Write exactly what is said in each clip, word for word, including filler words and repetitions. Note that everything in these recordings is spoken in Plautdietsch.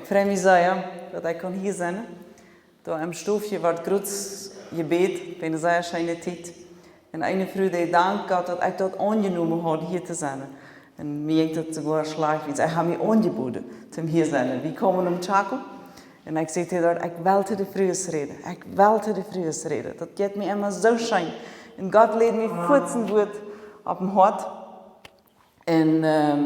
Frei mie sea, daut ekj kaun hia sennen. Doa em Stoofje wort groot jebät, bie eene sea scheene Tiet. Un eene Fru, dee dankt Gott, daut ekj daut aunjenomen haud, hia to sennen. Un mie jinkj daut soogoa schlajcht, wiels ekj haud mie aunjeboden, toom hia sennen. Wie kaumen em Chaco. Un ekj säd to doa, ekj well to de Frues räden. Ekj well to de Frues räden. Daut jeit mie emma soo scheen. Un Gott läd mie fuaz een Wuat opp em Hoat. Un, ähm,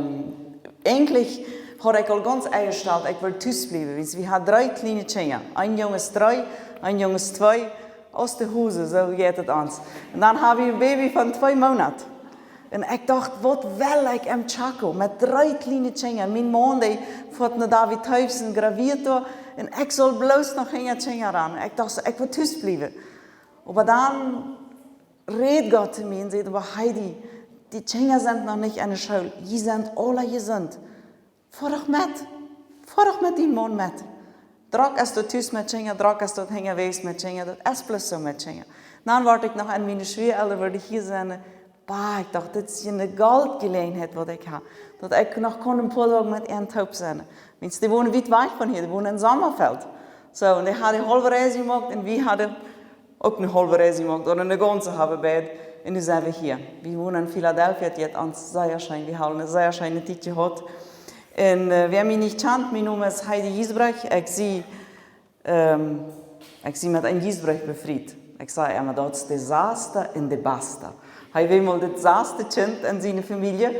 eejentlich haud ekj aul gaunz enjestalt, ekj wull tus bliewen. Wiels wie hauden dree kjliene Kjinja. Een Jung es dree, een Jung es twee, aus de Hose, soo jeit et ons. Un dan haud wie een Baby von twee Moonat. Un ekj docht, waut well ekj em Chaco met dree kjliene Kjinja? Mien Maun, dee foat no David Toews un gravieet doa. Un ekj saul bloos noch hinja Kjinja rannen. Ekj docht, ekj wull tus bliewen. Oba dan räd Gott to mie un säd: "Oba Heidi, dee Kjinja sent noch nich enne School. Jie sent aula jesunt. Foa doch met. Foa doch met dien Maun met. Drock es daut tus met Kjinja, drock es daut hinjawäajes met Kjinja, daut es bloos soo met Kjinja." Dan wort ekj noch aun miene Schwieaelren, wort ekj hia sennen. Bah, ekj docht, dit es eene Goldjeläajenheit, waut ekj hab. Daut ekj noch kunn een poa Doag met an toop sennen. Wiels dee wonen wiet wajch von hia, dee wonen en Sommerfeld. Soo, un dee hauden de haulwe Reis jemoakt un wie hauden uk eene haulwe Reis jemoakt, ooda eene gaunze haben beid. Un nu sent wie hia. Wie wonen en Philadelphia, daut jeit ons sea scheen. Wie haben eene sea scheene Tiet jehaut. Un, äh, wäa mie nich kjant, mien Nomen es Heidi Giesbrecht. Ekj sie, ähm, ekj sie met een Giesbrecht befriet. Ekj saj emma, daut es de saste un de baste. Hee wia mol daut saste Kjint en siene Famielje.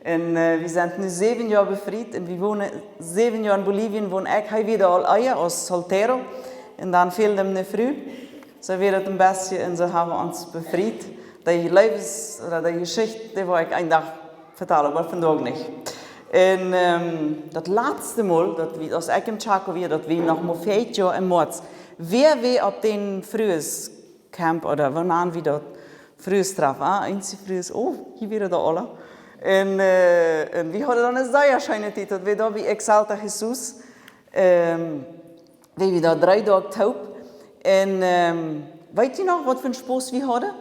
Un, äh, wie sent nu säwen Joa befriet un wie wonen säwen Joa en Bolivien, wua ekj, hee wia aul ea aus soltero. Un dan fäld am eene Fru. Soo wia daut een bät, un soo haben wie ons befriet. Dee Läwens-, ooda dee Jeschicht, dee wull ekj een Dach vetalen, oba vondoag nich. Un, ähm, daut latste Mol, daut wie, aus ekj em Chaco wia, daut wia noch mau vea Joa em Moaz. Wäa wia opp dän Fruescamp, ooda woo nanen wie daut? Fruestreff, ah, eenje Frues, oh, hia wieren dee aula. Un, äh, un wie hauden dan eene sea scheene Tiet, daut wia doa bie Exalta Jesus. Ähm, wie wieren doa dree Doag toop. Un, ähm, weet jie noch, waut fa een Spos wie hauden?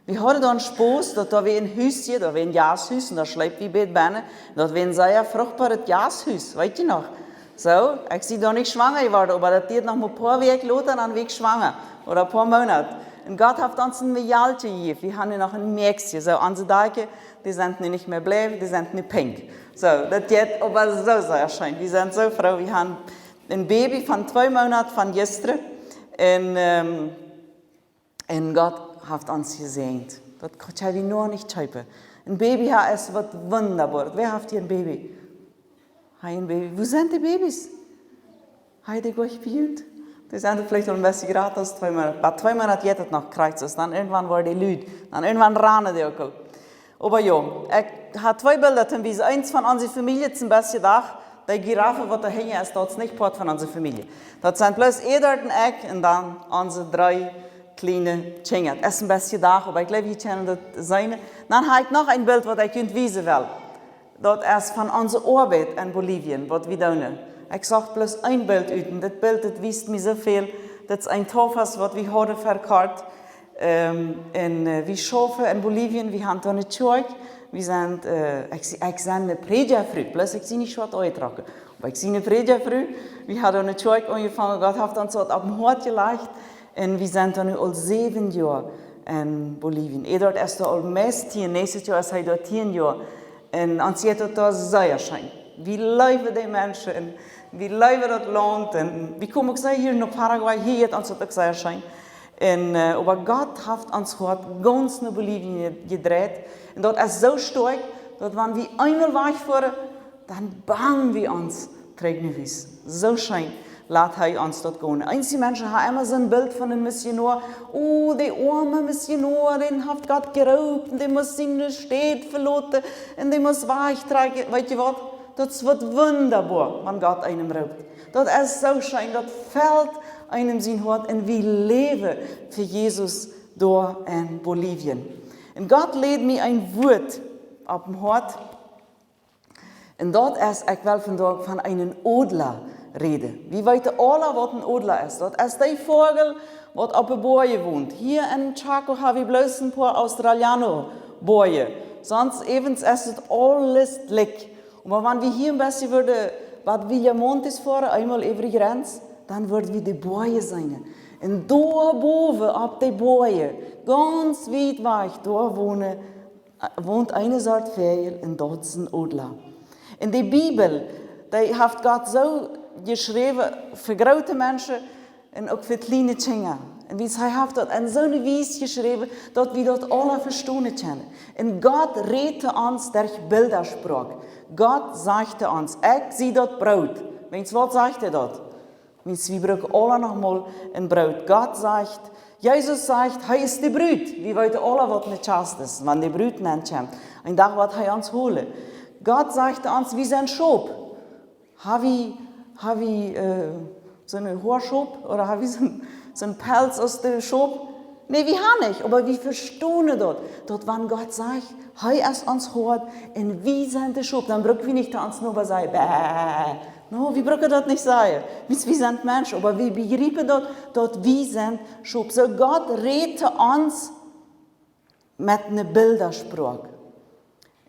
Wie hauden dan Spos, daut doa wia een Hus hia, doa wia een Jasthus, un doa schleepen wie beid bennen. Daut wia een sea fruchtboaret Jasthus, weet jie noch? Soo, ekj sie doa nich schwanga jeworden, oba daut dieed noch mau een poa Wäakj lota, dan wia ekj schwanga, ooda een poa Moonat. Un Gott haft ons een Mejalkje jejäft, wie haben nu noch een Mäakjsje. Soo, onse Dakjen, dee sent nu nich mea bleich, dee sent nu pink. Soo, daut jeit oba soo sea scheen. Wie sent soo froo, wie haben een Baby von twee Moonat von jistren. Un, ähm, un Gott haft ons jesäajent. Daut kaun wie noch nich kjeepen. Een Baby haben es waut wundaboaret. Wäa haft hia een Baby? Hee een Baby. Wua sent dee Babys? Hee, dee gonen bie junt. Dee sent veleicht aul een bät jrata aus twee Moonat. Bie twee Moonat jeit et noch krakjt soo. Dan irjentwan woaren dee lud. Dan irjentwan rannen dee uk aul. Oba jo, ekj hab twee Bilda to wiesen. Eent von onse Famielje, toom Best jedocht, dee Giraffe, waut doa hinjen es, daut es nich Poat von onse Famielje. Daut sent bloos Eduard un ekj un dan onse dree kjliene Kjinja. Daut es een bät jedocht, oba ekj jleew, jie kjennen daut seenen. Dan hab ekj noch een Bilt, waut ekj junt wiesen well. Daut es von onse Oabeit en Bolivien, waut wie doonen. Ekj sach bloos een Bilt ut, un dit Bilt, daut wiest mie soo väl. Daut es een Tofas, waut wie hauden verkoft. Ähm, un, äh, wie schaufen en Bolivien, wie haben doa eene Kjoakj. Wie sent, äh, ekj sie, ekj sie eene Prädjafru, bloos ekj sie nich schwoat aunjetrocken. Oba ekj sie eene Prädjafru, wie haben doa eene Kjoakj aunjefongen, Gott haft ons daut opp em Hoat jelajcht. Un wie sent doa nu aul säwen Joa en Bolivien. Eduard es doa aul meist tieen, näakjstet Joa es hee doa tieen Joa. Un ons jeit daut doa sea scheen. Wie leewen dee Menschen un wie leewen daut Launt. Un wie komen uk sea hia no Paraguay, hia jeit ons daut uk sea scheen. Un, äh, oba Gott haft ons Hoat gaunz no Bolivien je-, jedreit. Un daut es soo stoakj, daut wan wie eemol wajchfoaren, dan bangen wie ons trigj no Hus. Soo scheen lat hee ons daut gonen. Eenje Menschen haben emma soon Bilt von een Missionoa. Oh, dee oame Missionoa, dän haft Gott jeroopen, dee must siene Städ veloten un dee must wajchtrakjen. Weet jie waut? Daut es waut wundaboa, wan Gott eenem roopt. Daut es soo scheen, daut felt eenem sien Hoat un wie läwen fa Jesus doa en Bolivien. Un Gott läd mie een Wuat opp em Hoat. Un daut es, ekj well vondoag von eenen Odla räden. Wie weeten aula, waut een Odla es. Daut es dee Vogel, waut opp de Boajen wont. Hia en Chaco haben wie bloos een poa Australiano Boajen. Sonst äwent es et aules jlikj. Oba wan wie hia een bät wudden Waut wie Montes foaren, eemol äwa de Grenz, dan woa wie de Boaje seenen. Un doa bowen opp de Boaje, gaunz wiet wajch, doa wonen, wont eene Sort Väajel un daut es een Odla. En de Bibel, dee haft Gott soo jeschräwen fa groote Menschen un uk fa kjliene Kjinja. Un wiels hee haft daut en soone Wies jeschräwen, daut wie daut aula vestonen kjennen. Un Gott rät to ons derch Bildasproak. Gott sajcht to ons: "Ekj sie daut Broot." Wiels waut sajcht hee daut? Wiels wie brucken aula noch mol een Broot. Gott sajcht, Jesus sajcht, hee es de Brut. Wie weeten aula, waut ne Kjast es, wan de Brut nenkjemt. Een Dach woat hee ons holen. Gott sajcht to ons, wie sent Schop. Ha wie, ha wie, äh, soone Hoaschop ooda ha wie soon, soon Pelz aus de Schop? Nä, wie ha nich, oba wie vestonen daut, daut wan Gott sajcht, hee es ons Hoad un wie sent de Schop, dan bruck wie nich to ons Noba sajen: "Bäh." No, wie brucken daut nich sajen. Wiels wie sent Mensch, oba wie bejriepen daut, daut wie sent Schop. Soo Gott rät to ons met ne Bildasproak.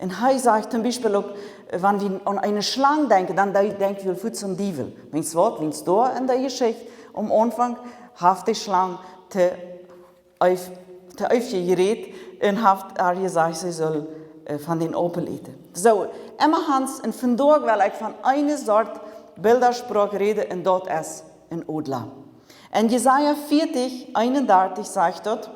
Un hee sajcht toom Biespel uk, äh, wan wie aun eene Schlang denkjen, dan de-, denkj wie fuaz aun Diewel. Wiels waut? Wiels doa en de Jeschicht aum Aunfank haft de Schlang to Eef, to Eef jerät un haft äa jesajcht, see sull, äh, von dän Aupel äten. Soo, emma Hans, un vondoag well ekj von eene Sort Bildasproak räden un daut es een Odla. En Jesaja vieetich, eenundartich sajcht daut: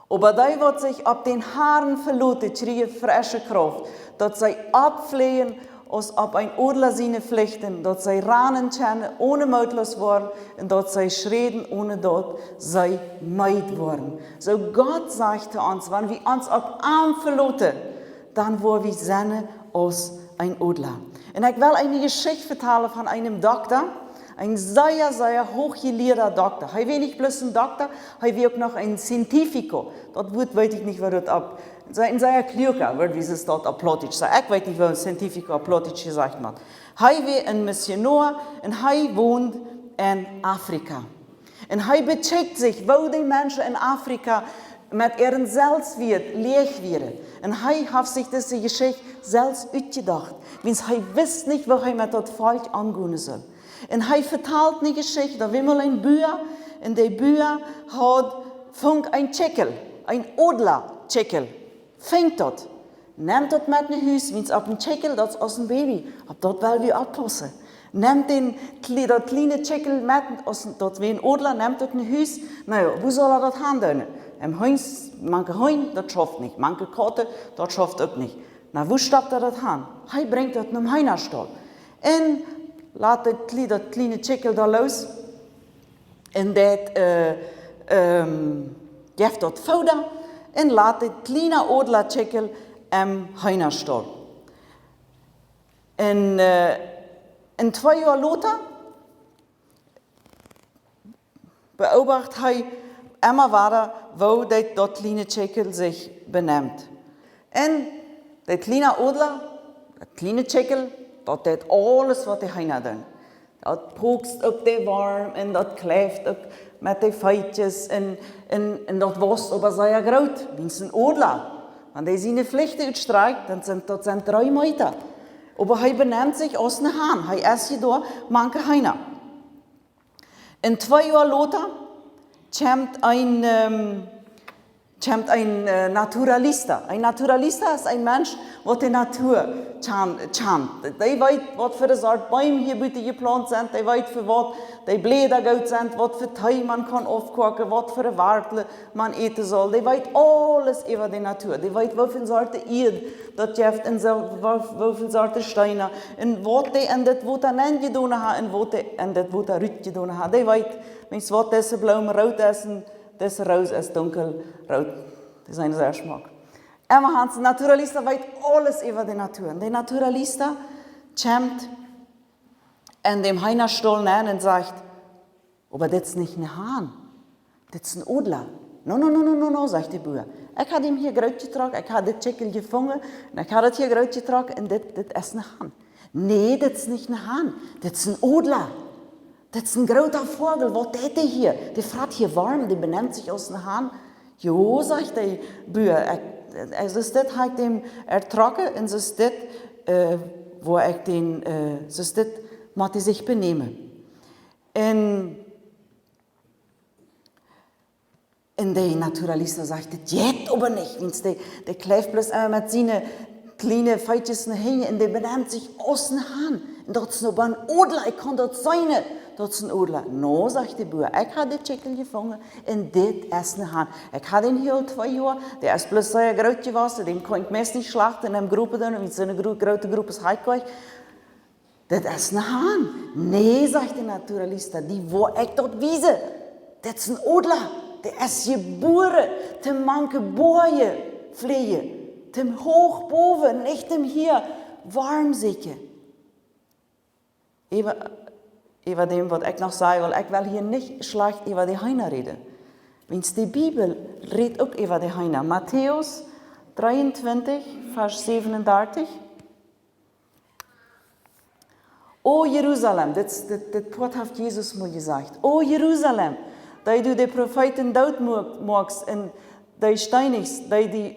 "Oba dee, waut sikj opp dän Harn veloten, kjrieen fresche Krauft, daut see oppfleajen aus opp een Odla siene Flichten, daut see ranen kjennen one mootloos woaren un daut see schräden one daut see meed woaren." Soo Gott sajcht to ons, wan wie ons opp am veloten, dan woa wie sennen aus een Odla. Un ekj well eene Jeschicht vetalen von eenen Dokta, een sea, sea huach jelieeda Dokta. Hee wia nich bloos een Dokta, hee wia uk noch een científico. Daut Wuat weet ekj nich, waut daut opp, sea, een sea kluaka, woat, wiels daut opp Plautdietsch sajcht. Ekj weet nich, waut een científico opp Plautdietsch jesajcht woat. Hee wia een Missionoa un hee wond en Afrika. Un hee bekjikjt sikj, woo de Menschen en Afrika met äaren Selfstwieet läach wieren. Un hee haft sikj dise Jeschicht selfst utjedocht, wiels hee wist nich, woo hee met daut Volkj omgonen sull. Un hee vetalt ne Jeschicht, daut wia mol een Bua, un de Bua haud, funk een Kjikjel, een Odla-Kjikjel. Funk daut. Nemt daut met no Hus, wiels opp een Kjikjel, daut es aus een Baby. Opp daut well wie oppaussen. Nemt dän kle-, daut kjliene Kjikjel met, aus daut wia een Odla, nemt daut no Hus. Na jo, wua saul hee daut han doonen? Em Huns, mank Hunj, daut schauft nich. Mank Kaut, daut schauft uk nich. Na, wua stoppt hee daut han? Hee brinjt daut nom Heenastaul. Un lat daut kjlie-, daut kjliene Kjikjel doa loos. Un daut, äh, ähm, jeft daut Fooda un lat daut kjliene Odlakjikjel em Heenastaul. Un, äh, un twee Joa lota beobacht hee emma wada, woo daut, daut kjliene Kjikjel sikj benemt. Un daut kjliene Odla, daut kjliene Kjikjel, daut deit aules, waut de Heena doonen. Daut pokst uk de Worm un daut kjleift uk met de Feetjes un, un, un daut woat oba sea groot, wiels een Odla. Wan dee siene Flichten utstrakjt, dan sent, daut sent dree Meeta. Oba hee benemt sikj aus een Hahn. Hee es hia doa mank de Heena. Un twee Joa lota kjemt een, ähm, kjemt een, äh, Naturalista. Een Naturalista es een Mensch, waut de Natua kjan-, kjant. Dee weet, waut fa de Sort Beem hia buten jeplaunt sent. Dee weet, fa waut de Bläda goot sent, waut fa Tee maun kaun aufkoaken, waut fa Wartlen maun äten saul. Dee weet aules äwa de Natua. Dee weet, woo väl Sorten Ieed daut jeft un soo, woo, woo väl Sorten Steena. Un waut dee en daut Wota nenjedonen haft un waut dee en daut Wota rutjedonen haft. Dee weet, wiels waut dise Bloom root es un dise Roos es dunkelroot. Dee sent sea schmock. Emma Hans, de Naturalista, weet aules äwa de Natua. Un de Naturalista kjemt en dän Heenastaul nenn un sajcht: "Oba dit es nich een Hahn. Dit es een Odla." "No, no, no, no, no, no," sajcht de Bua. "Ekj hab dän hia groot jetrocken, ekj hab dit Kjikjel jefungen, un ekj hab daut hia groot jetrocken, un dit, dit es een Hahn." "Nä, dit es nich een Hahn. Dit es een Odla. Dit es een groota Vogel. Waut deit dee hia? Dee frat hia Worm, dee benemt sikj aus een Hahn." "Jo," sajcht de Bua, "ekj, ekj, soo es dit, hab ekj dän ertrocken, un soo es dit, äh, woo ekj dän, äh, soo es dit, mott hee sikj benämen. Un, un de Naturalista sajcht, dit jeit oba nich, wiels dee, dee kjleeft bloos emma met siene kjliene Feetjes no hinjen un dee benemt sikj aus een Hahn. Un daut es nu oba een Odla, ekj kaun daut seenen, daut es een Odla. No, sajcht de Bua, ekj hab dit Tjikjel jefungen un dit es een Hahn. Ekj hab dän hia aul twee Joa, dee es bloos sea groot jewossen, dän kaun ekj meist nich schlachten un em Gropen doonen, wiels soone gro-, groote Gropen hab ekj nich. Dit es een Hahn. Nä, sajcht de Naturalista, die woa ekj daut wiesen. Dit es een Odla. Dee es jebuaren, tom manke Boajen fläjen, tom huach bowen, nich tom hia woam sennen. Äwa, äwa däm, waut ekj noch sajen well, ekj well hia nich schlajcht äwa de Heena räden. Wiels de Bibel rät uk äwa de Heena. Matäus dreeuntwintich, Varsch säwenundartich. O Jerusalem, dit, dit, dit Poat haft Jesus mol jesajcht. O Jerusalem, dee du de Profeeten doot mo-, moakst un dee steenichst, dee die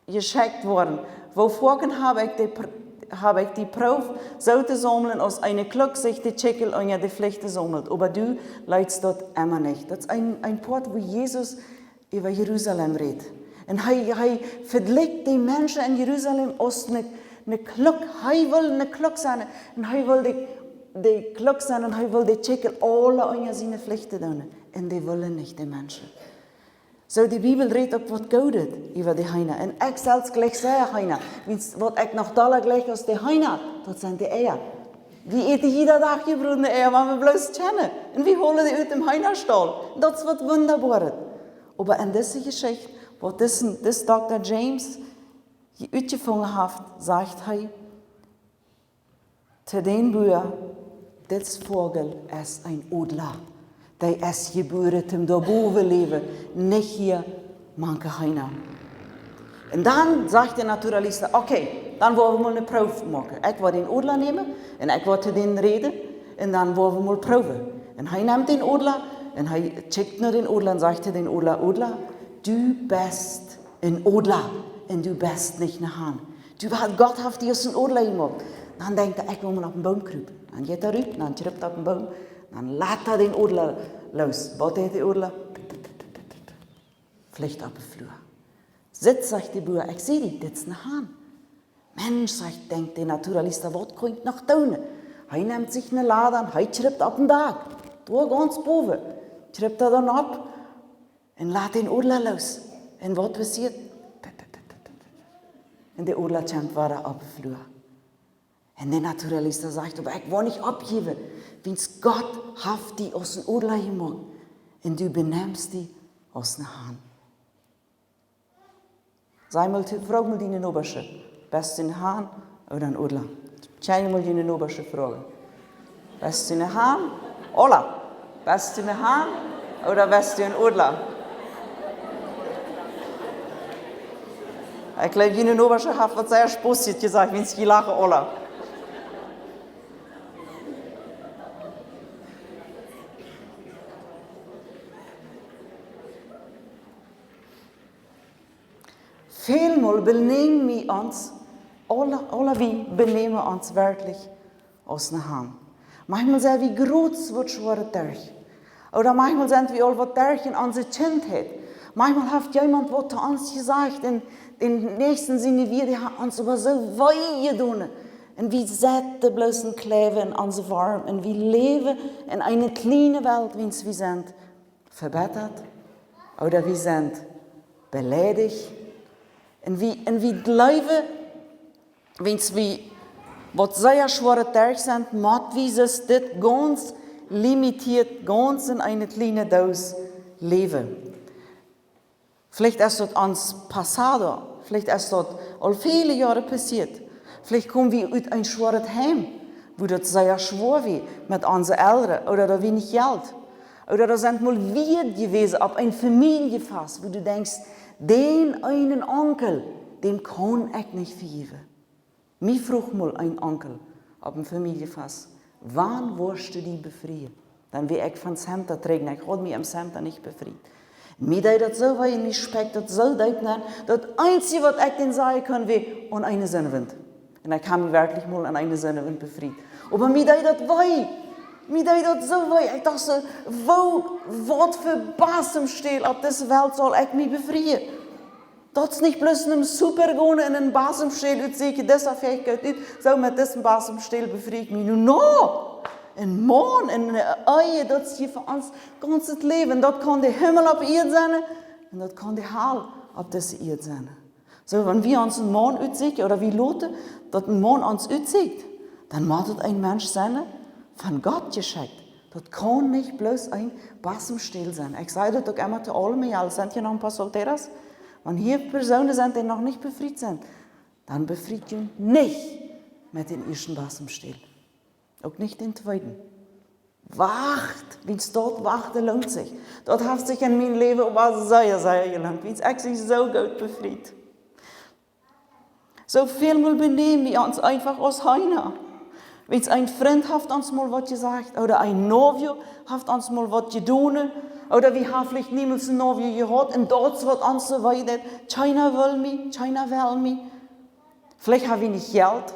jeschekjt worden. Woo foaken hab ekj de Pr-, hab ekj die proowt soo to saumlen, aus eene Kluck sikj de Tjikjel unja de Flichte saumelt. Oba du leetst daut emma nich. Daut es een, een Poat, woo Jesus äwa Jerusalem rät. Un hee, hee vejlikjt de Menschen en Jerusalem aus eene, eene Kluck. Hee well eene Kluck sennen. Un hee well de, de Kluck sennen un hee well de Tjikjel aule unja siene Flichte doonen. Un dee wellen nich, de Menschen. Soo, de Bibel rät uk waut Goodet äwa de Heena. Un ekj selfst jlikj sea Heena. Wiels waut ekj noch dolla jlikj aus de Heena, daut sent de Eia. Wie äten jieda Dach jebrodne Eia, wan wie bloos kjennen. Un wie holen dee ut däm Heenastaul. Daut es waut Wundaboaret. Oba en dise Jeschicht, waut disen, dis Dokta James hia utjefungen haft, sajcht hee to dän Bua: Dit Vogel es een Odla. Dee es jebuaren toom doa bowen läwen, nich hia mank de Heena. Un dan sajcht de Naturalista: Okay, dan woa wie mol eene Proow moaken. Ekj woa dän Odla nämen un ekj woa to dän räden un dan woa wie mol proowen. Un hee nemt dän Odla un hee kjikjt no dän Odla un sajcht to dän Odla: Odla, du best een Odla un du best nich een Hahn. Du, Gott haft die aus een Odla jemoakt. Dan denkjt hee: Ekj well mol opp een Boom krupen. Dan jeit hee rut, dan krupt hee opp een Boom, dan lat hee dän Odla loos. Waut deit de Odla? Flicht opp de Flua. Sitt, sajcht de Bua, ekj see die, dit es een Hahn. Mensch, sajcht, denkjt de Naturalista, waut kaun ekj noch doonen? Hee nemt sikj eene Lada un hee krupt opp een Dak. Doa gaunz bowen. Krupt hee dan opp un lat dän Odla loos. Un waut passieet? Pip, pip, pip, pip, pip. Un de Odla kjemt wada opp de Flua. Un de Naturalista sajcht: Oba ekj woa nich oppjäwen, wiels Gott haft die aus een Odla jemoakt. Un du benemst die aus een Hahn. Saj mol, froag mol diene Nobasch: Best du een Hahn ooda een Odla? Kjenn jie mol june Nobasch froagen: Best du een Hahn? Ola, best du een Hahn ooda best du een Odla? Ekj jleew, june Nobasch haft waut sea Spos jesajcht, wiels jie lachen aula. Välmol benäm wie ons, aula, aula wie benämen ons werkjlich aus een Hahn. Maunchmol sent wie groot, waut Schwoaret derch. Ooda maunchmol sent wie aul waut derch en onse Kjintheit. Maunchmol haft jemaunt waut to ons jesajcht un dän näakjsten siene Wieed, dee haben ons oba soo wee jedonen. Un wie sitten bloos en Kjleewen en onse Woarm un wie läwen en eene kjliene Welt, wiels wie sent vebittat ooda wie sent beleidicht. Un wie, un wie jleewen, wiels wie waut sea Schwoaret derch sent, mott wie soo dit gaunz limitieet, gaunz en eene kjliene Doos läwen. Veleicht es daut ons passado, veleicht es daut aul väle Joaren passieet. Veleicht kom wie ut een schwoaret Heim, wua daut sea schwoa wia met onse Elren ooda daut wia nich Jelt. Ooda doa sent mol Wieed jewast opp een Famieljefass, wua du denkjst: Dän eenen Onkel, däm kaun ekj nich vejäwen. Mie fruach mol een Onkel opp een Famieljefass: Wan woascht du die befrieen? Dan wia ekj von Center trigj, ekj haud mie em Center nich befriet. Mie deed daut soo wee un mie spekjt daut soo deep nenn, daut eensje waut ekj dän sajen kunn wia: Aun eene Sennwint. Un ekj hab mie werkjlich mol en eene Sindewint befriet. Oba mie deed daut wee. Mie deed daut soo wee. Ekj docht soo, woo, waut fa Basemstäl opp dise Welt saul ekj mie befrieen? Daut es nich bloos en Super gonen un een Basemstäl utsieekjen, dise Fähigkeit ut, soo met disen Basemstäl befrie ekj mie nu. Nä! Een Maun, eene Ehe, daut es hia fa ons gaunzet Läwen. Daut kaun de Himmel opp Ieed sennen un daut kaun de Hal opp dise Ieed sennen. Soo, wan wie ons een Maun utsieekjen ooda wie loten, daut een Maun ons utsieekjt, dan mott daut een Mensch sennen, von Gott jeschekjt. Daut kaun nich bloos een Basemstäl sennen. Ekj saj daut uk emma to aule Mejalen, sent hia noch een poa solteras? Wan hia Persoonen sent, dee noch nich befriet sent, dan befriet junt nich met dän ieeschten Basemstäl. Uk nich dän tweeden. Wacht, wiels daut Wachten loont sikj. Daut haft sikj en mien Läwen oba sea, sea jeloont, wiels ekj sie soo goot befriet. Soo välmol benäm wie ons eefach aus Heena. Wiels een Frint haft ons mol waut jesajcht, ooda een Novio haft ons mol waut jedonen, ooda wie haben veleicht niemols een Novio jehaut, un daut es waut ons soo wee deit. Kjeena well mie, kjeena well mie. Veleicht hab wie nich Jelt.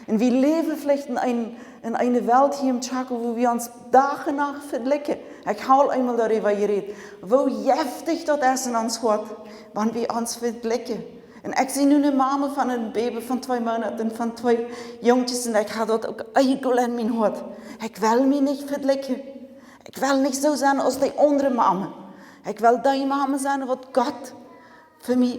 Un wie läwen veleicht en een, en eene Welt hia em Chaco, wua wie ons Dach un Nacht vejlikjen. Ekj hab aul eemol doaräwa jerät, woo jeftich daut es en ons Hoat, wan wie ons vejlikjen. Un ekj sie nu eene Mame von een Baby von twee Moonaten un von twee Jungkjes, un ekj hab daut uk eejentlich en mien Hoat. Ekj well mie nich vejlikjen. Ekj well nich soo sennen aus dee aundre Mame. Ekj well dee Mame sennen, waut Gott fa mie,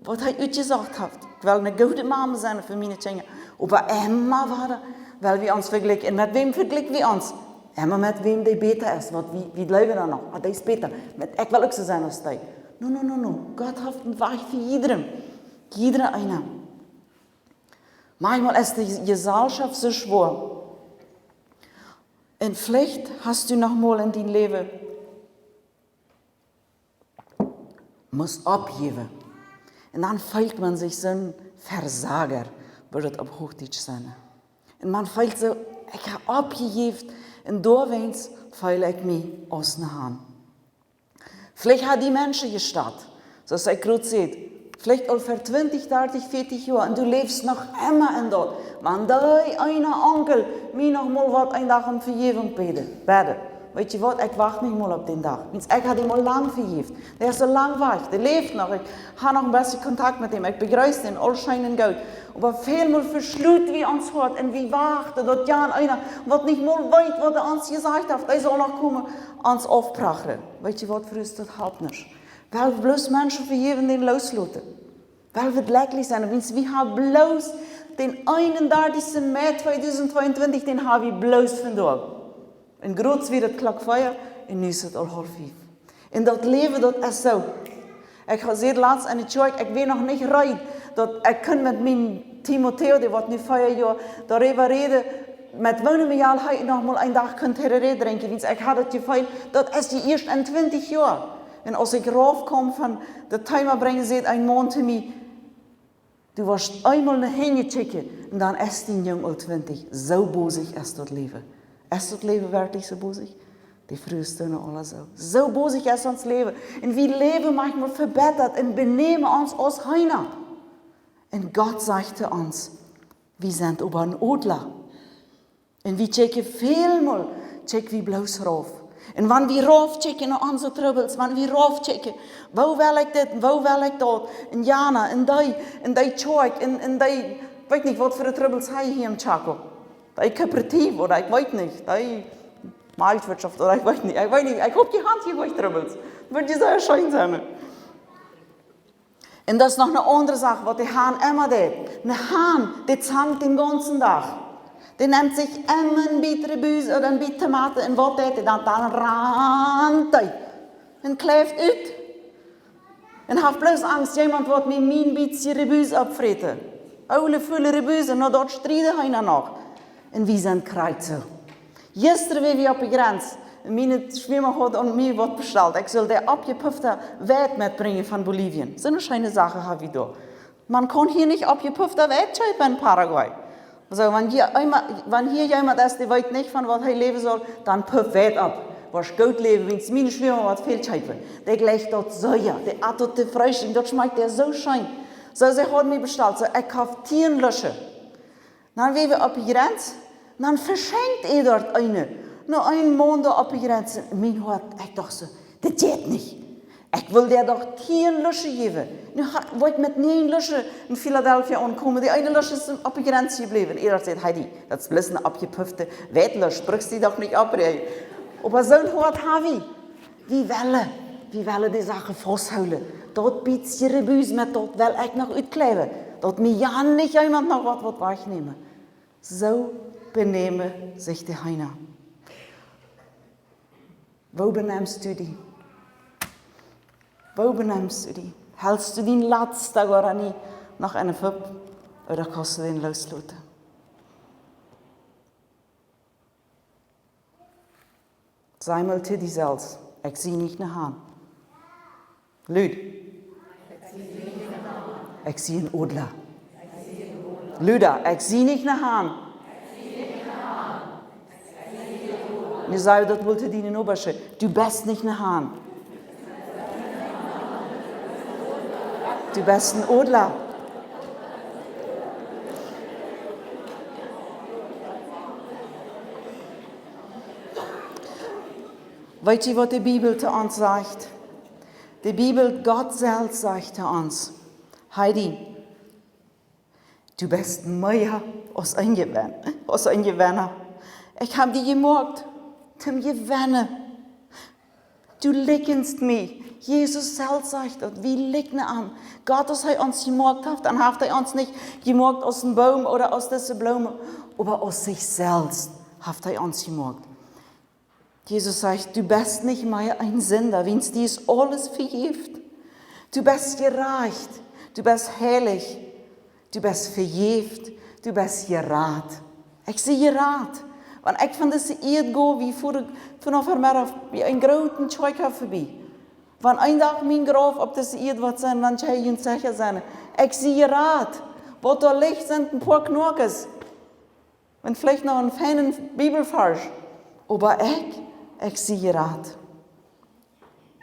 waut hee utjesocht haft. Ekj well eene goode Mame sennen fa miene Kjinja. Oba emma wada well wie ons vejlikjen. Un met wäm vejlikj wie ons? Emma met wäm dee bäta es. Waut wie, wie jleewen dan noch, ah, dee es bäta. Met, ekj well uk soo sennen aus dee. Nä, nä, nä, nä. Gott haft een Wajch fa jiedrem. Jiedra eena. Maunchmol es de Jeselschoft soo schwoa. Un veleicht hast du noch mol en dien Läwen must oppjäwen. Un dan feelt maun sikj soo een Versager, wudd daut opp Huachdietsch sennen. Un maun feelt soo, ekj hab oppjejäft un doawäajen feel ekj mie aus een Haan. Veleicht haben die Menschen jestat, soo aus ekj krakjt säd, veleicht aul ver twintich, dartich, vieetich Joa, un du läfst noch emma en daut. Wan dee eene Onkel mie noch mol waut een Dach om Vejäwunk bäden, bäden. Weetst du waut, ekj wacht nich mol opp dän Dach. Wiels ekj hab dän aul lang vejäft. Dee es aul lang wajch, dee läft noch. Ekj hab noch een bät Kontakt met däm. Ekj bejreess dän aul scheen un goot. Oba välmol veschluten wie ons Hoat un wie wachten, daut jan eena, waut nich mol weet, waut hee ons jesajcht haft, dee saul noch komen, ons aufprachren. Weetst du waut, Frues, daut halpt nuscht. Well wie bloos Menschen vejäwen, dee losloten. Well wie jlekjlich sennen, wiels wie haben bloos dän eenundartichsten März tweedusent tweeuntwintich, dän haben wie bloos vondoag. Un krakjt wia daut Klock vea un nu es et aul haulf fief. Un daut Läwen, daut es soo. Ekj säd latst enne Kjoakj, ekj wia noch nich reed, daut ekj kunn met mienen Timoteo, dee woat nu vea Joa, doaräwa räden, met woo mie aul hee noch mol een Dach kunn Tereré drinkjen, wiels ekj haud daut Jefeel, daut es de ieescht en twintich Joa. Un aus ekj rauf kjeem von daut Thema brinjen, säd een Maun to mie: "Du woascht eemol no hinjen kjikjen un dan es dien Jung aul twintich." Soo bosich es daut Läwen. Es daut Läwen werkjlich soo bosich? De Frues doonen aula soo. Soo bosich es ons Läwen. Un wie läwen maunchmol vebittat un benämen ons aus Heena. Un Gott sajcht to ons, wie sent oba een Odla. Un wie kjikjen välmol, kjikj wie bloos rauf. Un wan wie rauf kjikjen no onse Trubbels, wan wie rauf kjikjen, woo well ekj dit, woo well ekj daut, un jana, un dee, un dee Kjoakj, un, un dee, weet nich waut fa Trubbels hee hia em Chaco. Dee Kooperativ, ooda ekj weet nich, dee Maltwirtschaft, ooda ekj weet nich, ekj weet nich, ekj hab jehieet hia waut Trubbels. Wudd je sea scheen sennen. Un daut es noch eene aundre Sach, waut de Haan emma deit. Een Haan, dee zankt dän gaunzen Dach. Dee nemt sikj emma een bät Rebus ooda een bät Tomate un waut deit dee dan? Dan rant dee un kjlift ut. Un haft bloos Angst, jemaunt woat mie mien bät Rebus oppfräten. Oole, fule Rebus, un no daut strieden hee dan noch. Un wie sent krakjt soo. Jistren wia wie opp de Grenz. Un miene Schwiegerma haud aun mie waut bestalt. Ekj sull de oppjepuffte Weit metbrinjen von Bolivien. Soone scheene Sachen haben wie doa. Maun kaun hia nich oppjepuffte Weit kjeepen en Paraguay. Soo, wan hia eemol, wan hia jemaunt es, dee weet nich, von waut hee läwen saul, dan puff Weit opp. Woascht goot läwen, wiels miene Schwiegerma woat väl kjeepen. Dee jlikjt daut soo, jo. Dee at daut to Freestikj, daut schmakjt äa soo scheen. Soo, see haud mie bestalt, soo, ekj haud tieen Fläschen. Dan wia wie opp de Jrenz, dan veschenkt hee doa eene. No een Mond doa opp de Jrenz, en mien Hoat, ekj docht soo, dit jeit nich. Ekj well dee doch tieen Lusche jäwen. Nu ha-, wull ekj met näajen Lusche en Philadelphia aunkomen. Dee eene Lusche es opp de Jrenz jebläwen. Hee docht, säd, Heidi, daut es bloos eene oppjepufte Wetlusch, brukst die doch nich oppräajen. Oba soon Hoat ha wie. Wie wellen, wie wellen dee Sachen fausthoolen. Daut bät Rebus, met daut well ekj noch utkjleewen. Daut mie jo nich jemaunt noch waut, waut wajchnämen. Soo benämen sikj de Heiden. Woo benemst du die? Woo benemst du die? Helst du dien latsta Guarani noch enne Fupp? Ooda kaust du dän loosloten? Saj mol to die selfst, ekj sie nich een Hahn. Lud. Ekj sie een Odla. Luda, ekj sie nich een Hahn. Nu saj daut mol to diene Nobasch, du best nich een Hahn. Du best een Odla. Weet jie, waut de Bibel to ons sajcht? De Bibel, Gott selfst sajcht to ons, Heidi, du best mea aus een Jewen-, aus een Jewenna. Ekj hab die jemoakt toom jewennen. Du likjnst mie. Jesus selfst sajcht daut, wie likjnen am. Gott, aus hee ons jemoakt haft, dan haft hee ons nich jemoakt aus een Boom ooda aus dise Bloom, oba aus sikj selfst haft hee ons jemoakt. Jesus sajcht, du best nich mea een Sinda, wiels die es aules vejäft. Du best jerajcht, du best heilich, du best vejäft, du best jerat. Ekj sie jerat. Wan ekj von dise Ieed go, wie fuaren vondoag Meddach bie een grooten Kjoakj verbie. Wan een Dach mien Grauf opp dise Ieed woat sennen, dan kjenn jie secha sennen, ekj sie jerat. Waut doa licht, sent een poa Knoakes. Un veleicht noch een feinen Bibelvarsch. Oba ekj, ekj sie jerat.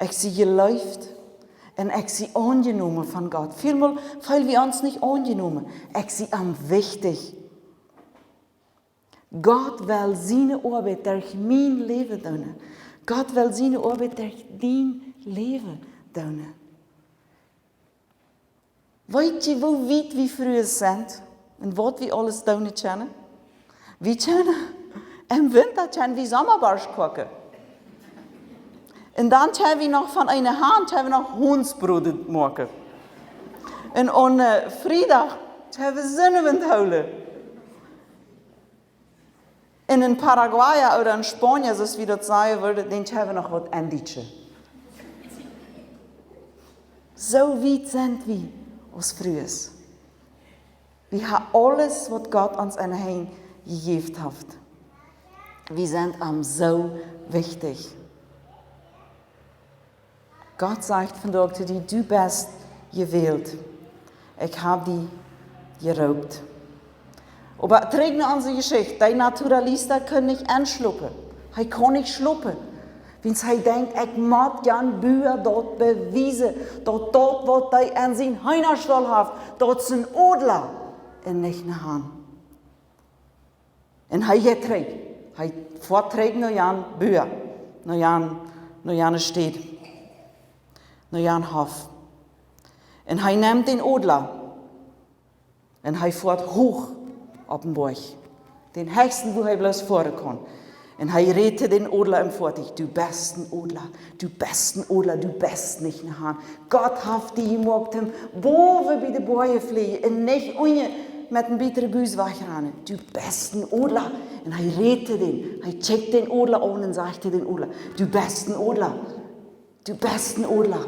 Ekj sie jeleeft. Un ekj sie aunjenomen von Gott. Välmol feelen wie ons nich aunjenomen. Ekj sie am wichtich. Gott well siene Oabeit derch mien Läwen doonen. Gott well siene Oabeit derch dien Läwen doonen. Weet jie, woo wiet wie Frues sent un waut wie aules doonen kjennen? Wie kjennen, em Winta kjennen wie Sommaborscht koaken. Un dan kjennen wie noch von eene Haunt, kjennen wie noch Hundsbroden moaken. Un aun, äh, Friedach kjennen wie Sennewent hoolen. Un een Paraguaya ooda een Spaunja, soo aus wie daut sajen wudden, dän kjenn wie noch waut aundietschen. Soo wiet sent wie aus Frues. Wie haben aules, waut Gott ons aun de Henj jejäft haft. Wie sent am soo wichtich. Gott sajcht vondoag to die, du best jewält. Ekj hab die jeroopt. Oba trigj no onse Jeschicht. Dee Naturalista kaun nich enschlopen. Hee kaun nich schlopen. Wiels hee denkjt, ekj mott jan Bua daut bewiesen, daut daut, waut hee aun sien Heenastall haft, daut es een Odla un nich een Haunt. Un hee jeit trigj. Hee foat trigj no jan Bua, no jan, no jane Städ, no jan Hoff. Un hee nemt dän Odla. Un hee foat huach opp dän Boajch. Dän hechsten, wua hee bloos foaren kaun. Un hee rät to dän Odla em Foatich: Du best een Odla. Du best een Odla, du best nich een Haunt. Gott haft die jemoakt toom bowen bie de Boajen fleajen un nich unjen met een bät Rebus wajchranen. Du best een Odla. Un hee rät to dän, hee kjikjt dän Odla aun un sajcht to dän Odla: Du best een Odla. Du best een Odla.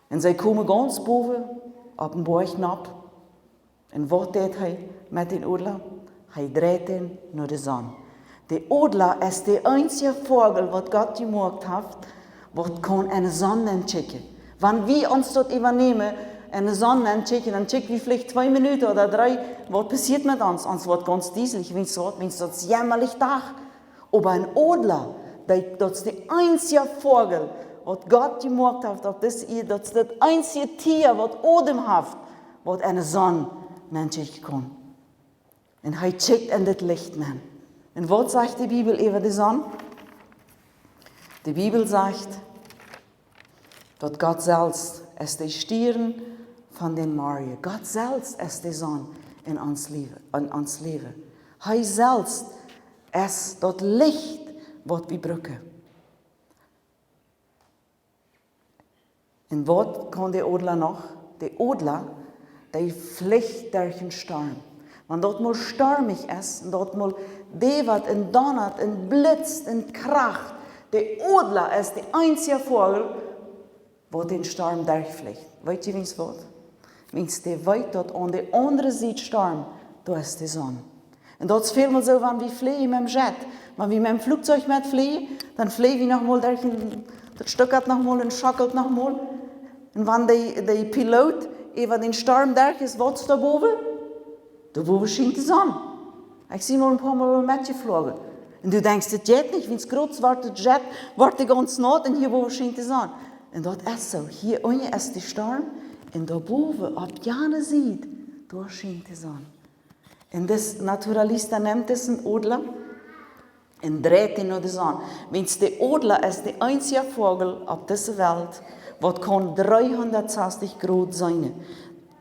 Un see komen gaunz bowen opp dän Boajch nopp. Un waut deit hee met dän Odla? Hee dreit dän no de Sonn. De Odla es de eensje Vogel, waut Gott jemoakt haft, waut kaun enne Sonn nenkjikjen. Wan wie ons daut äwanämen, enne Sonn nenkjikjen, dan kjikj wie veleicht twee Minuten ooda dree, waut passieet met ons? Ons woat gaunz dieslich, wiels waut, wiels daut es jämmalich Dach. Oba een Odla, dee, daut es de eensje Vogel, waut Gott jemoakt haft opp dise Ieed, daut es daut eensje Tia, waut Odem haft, waut enne Sonn nenkjikjen kaun. Un hee kjikjt en dit Licht nenn. Un waut sajcht de Bibel äwa de Sonn? De Bibel sajcht, daut Gott selfst es de Stieren von dän Morjen. Gott selfst es de Sonn en ons Läwen, en ons Läwen. Hee selfst es daut Licht, waut wie brucken. Un waut kaun de Odla noch? De Odla, dee flicht derch een Storm. Wan daut mol stormich es, un daut mol däwat un donnat un blitzt un kracht, de Odla es de eensje Vogel, waut dän Storm derchflicht. Weet jie, wiels waut? Wiels dee weet, daut aun de aundre Sied Storm, doa es de Sonn. Un daut es välmol soo, wan wie fleejen met däm Jet. Wan wie met däm Fluchzeug metfleejen, dan fleejen wie noch mol derch een, daut Stuckat noch mol un schockelt noch mol. Un wan de, de Pilot äwa dän Storm derch es, waut es doa bowen? Doa bowen schient de Sonn. Ekj sie mol een poa Mol metjefloagen. Un du denkjst, daut jeit nich, wiels groz woat de Jet, woat dee gaunz naut un hia bowen schient de Sonn. Un daut es soo. Hia unjen es de Storm un doa bowen opp jane Sied, doa schient de Sonn. Un dis Naturalista nemt disen Odla un dreit dän no de Sonn. Wiels de Odla es de eensje Vogel opp dise Welt, waut kaun dreehundat sastich Grod seenen.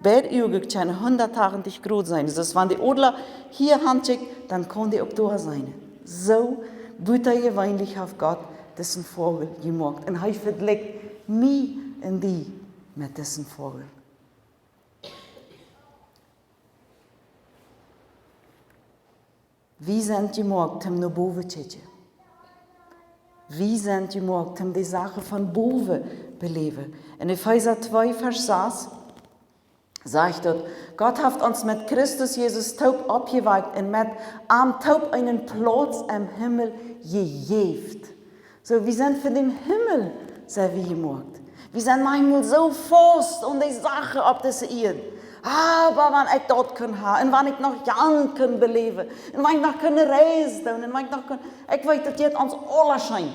Beid Uagen kjennen hundat tachentich Grod seenen. Daut es, wan de Odla hia hankjikjt, dan kaun dee uk doa seenen. Soo butajeweenlich haft Gott disen Vogel jemoakt. Un hee vejlikjt mie un die met disen Vogel. Wie sent jemoakt, om no bowen to kjikjen. Wie sent jemoakt, om de Sachen von bowen beläwen. En Efeesa twee, Varsch sas sajcht daut: Gott haft ons met Christus Jesus toop oppjewakjt un met am toop eenen Plauz em Himmel jejäft. Soo, wie sent fa dän Himmel, sent wie jemoakt. Wie sent maunchmol soo faust aun de Sachen opp dise Ieed. Oba wan ekj daut kunn haben, un wan ekj noch jan kunn beläwen, un wan ekj noch kunn reisen doonen, un wan ekj noch kunn, ekj weet, daut jeit ons aula scheen.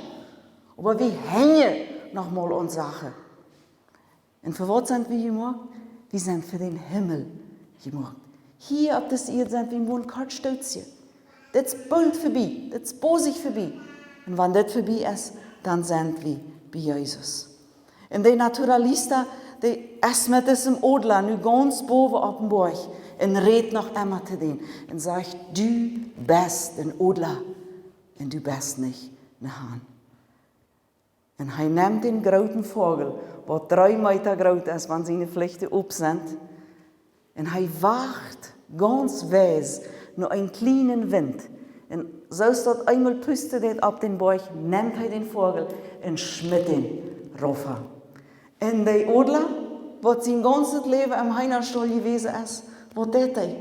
Oba wie henjen noch mol aun Sachen. Un fa waut sent wie jemoakt? Wie sent fa dän Himmel jemoakt. Hia opp dise Ieed sent wie mau een kort Stootje. Dit es boolt verbie, dit es bosich verbie. Un wan dit verbie es, dan sent wie bie Jesus. Un de Naturalista, dee es met disem Odla nu gaunz bowen opp dän Boajch un rät noch emma to dän un sajcht: Du best een Odla un du best nich een Hahn. Un hee nemt dän grooten Vogel, waut dree Meeta groot es, wan siene Flichten opp sent, un hee wacht gaunz wies no eenen kjlienen Wint. Un soo aus daut eemol pustet deit opp dän Boajch, nemt hee dän Vogel un schmitt dän rauf. Un de Odla, waut sien gaunzet Läwen em Heenastaul jewast es, waut deit hee?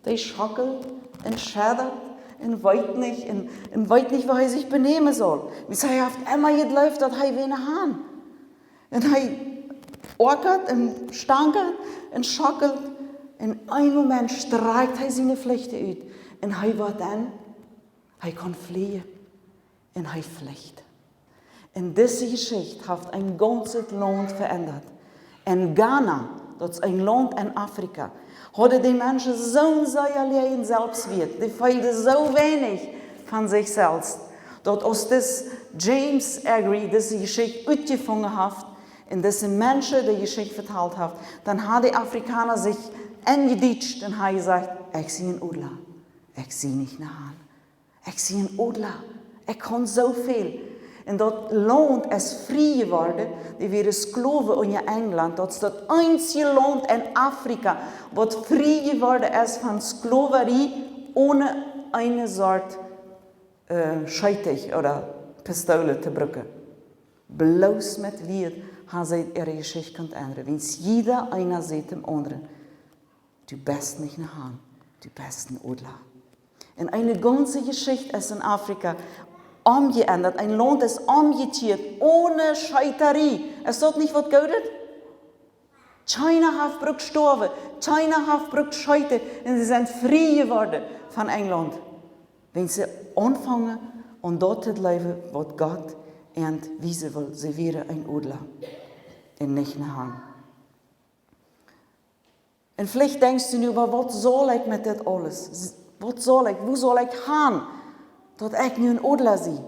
Dee schockelt un scheddat un weet nich, un, un weet nich, woo hee sikj benämen saul. Wiels hee haft emma jejleeft, daut hee wia een Hahn. Un hee oakat un stankat un schockelt. Un een Moment strakjt hee siene Flichten ut. Un hee woat dan, hee kaun fleejen. Un hee flicht. Un dise Jeschicht haft een gaunzet Launt veendat. En Ghana, daut es een Launt en Afrika, hauden de Menschen soon sea läajen Selfstwieet, dee feelden soo weinich von sikj selfst, daut aus dis James Aggrey dise Jeschicht utjefungen haft un dise Menschen de Jeschicht vetalt haft, dan haud de Afrikaner sikj enjedietscht un haud jesajcht: Ekj sie een Odla, ekj sie nich een Hahn. Ekj sie een Odla. Ekj kaun soo väl. Un daut Launt es frie jeworden, dee wieren Sklowen unja Enjlaunt. Daut es daut eensje Launt en Afrika, waut frie jeworden es von Sklowerie, one eene Sort, äh, Scheetich ooda Pistool to brucken. Bloos met Wieed haben see äare Jeschicht kunt endren. Wiels jieda eena säd däm aundren: Du best nich een Hahn, du best een Odla. Un eene gaunze Jeschicht es en Afrika omjeendat, een Launt es omjekjieet, one Scheetarie. Es daut nich waut Goodet? Kjeena haft brukt stoawen, kjeena haft brukt scheeten, un see sent frie jeworden von Enjlaunt. Wan see aunfungen aun daut to jleewen, waut Gott an wiesen wull, see wieren een Odla un nich een Hahn. Un veleicht denkjst du nu: Oba waut saul ekj met dit aules? S-, Waut saul ekj, wua saul ekj gonen, daut ekj nu een Odla sie?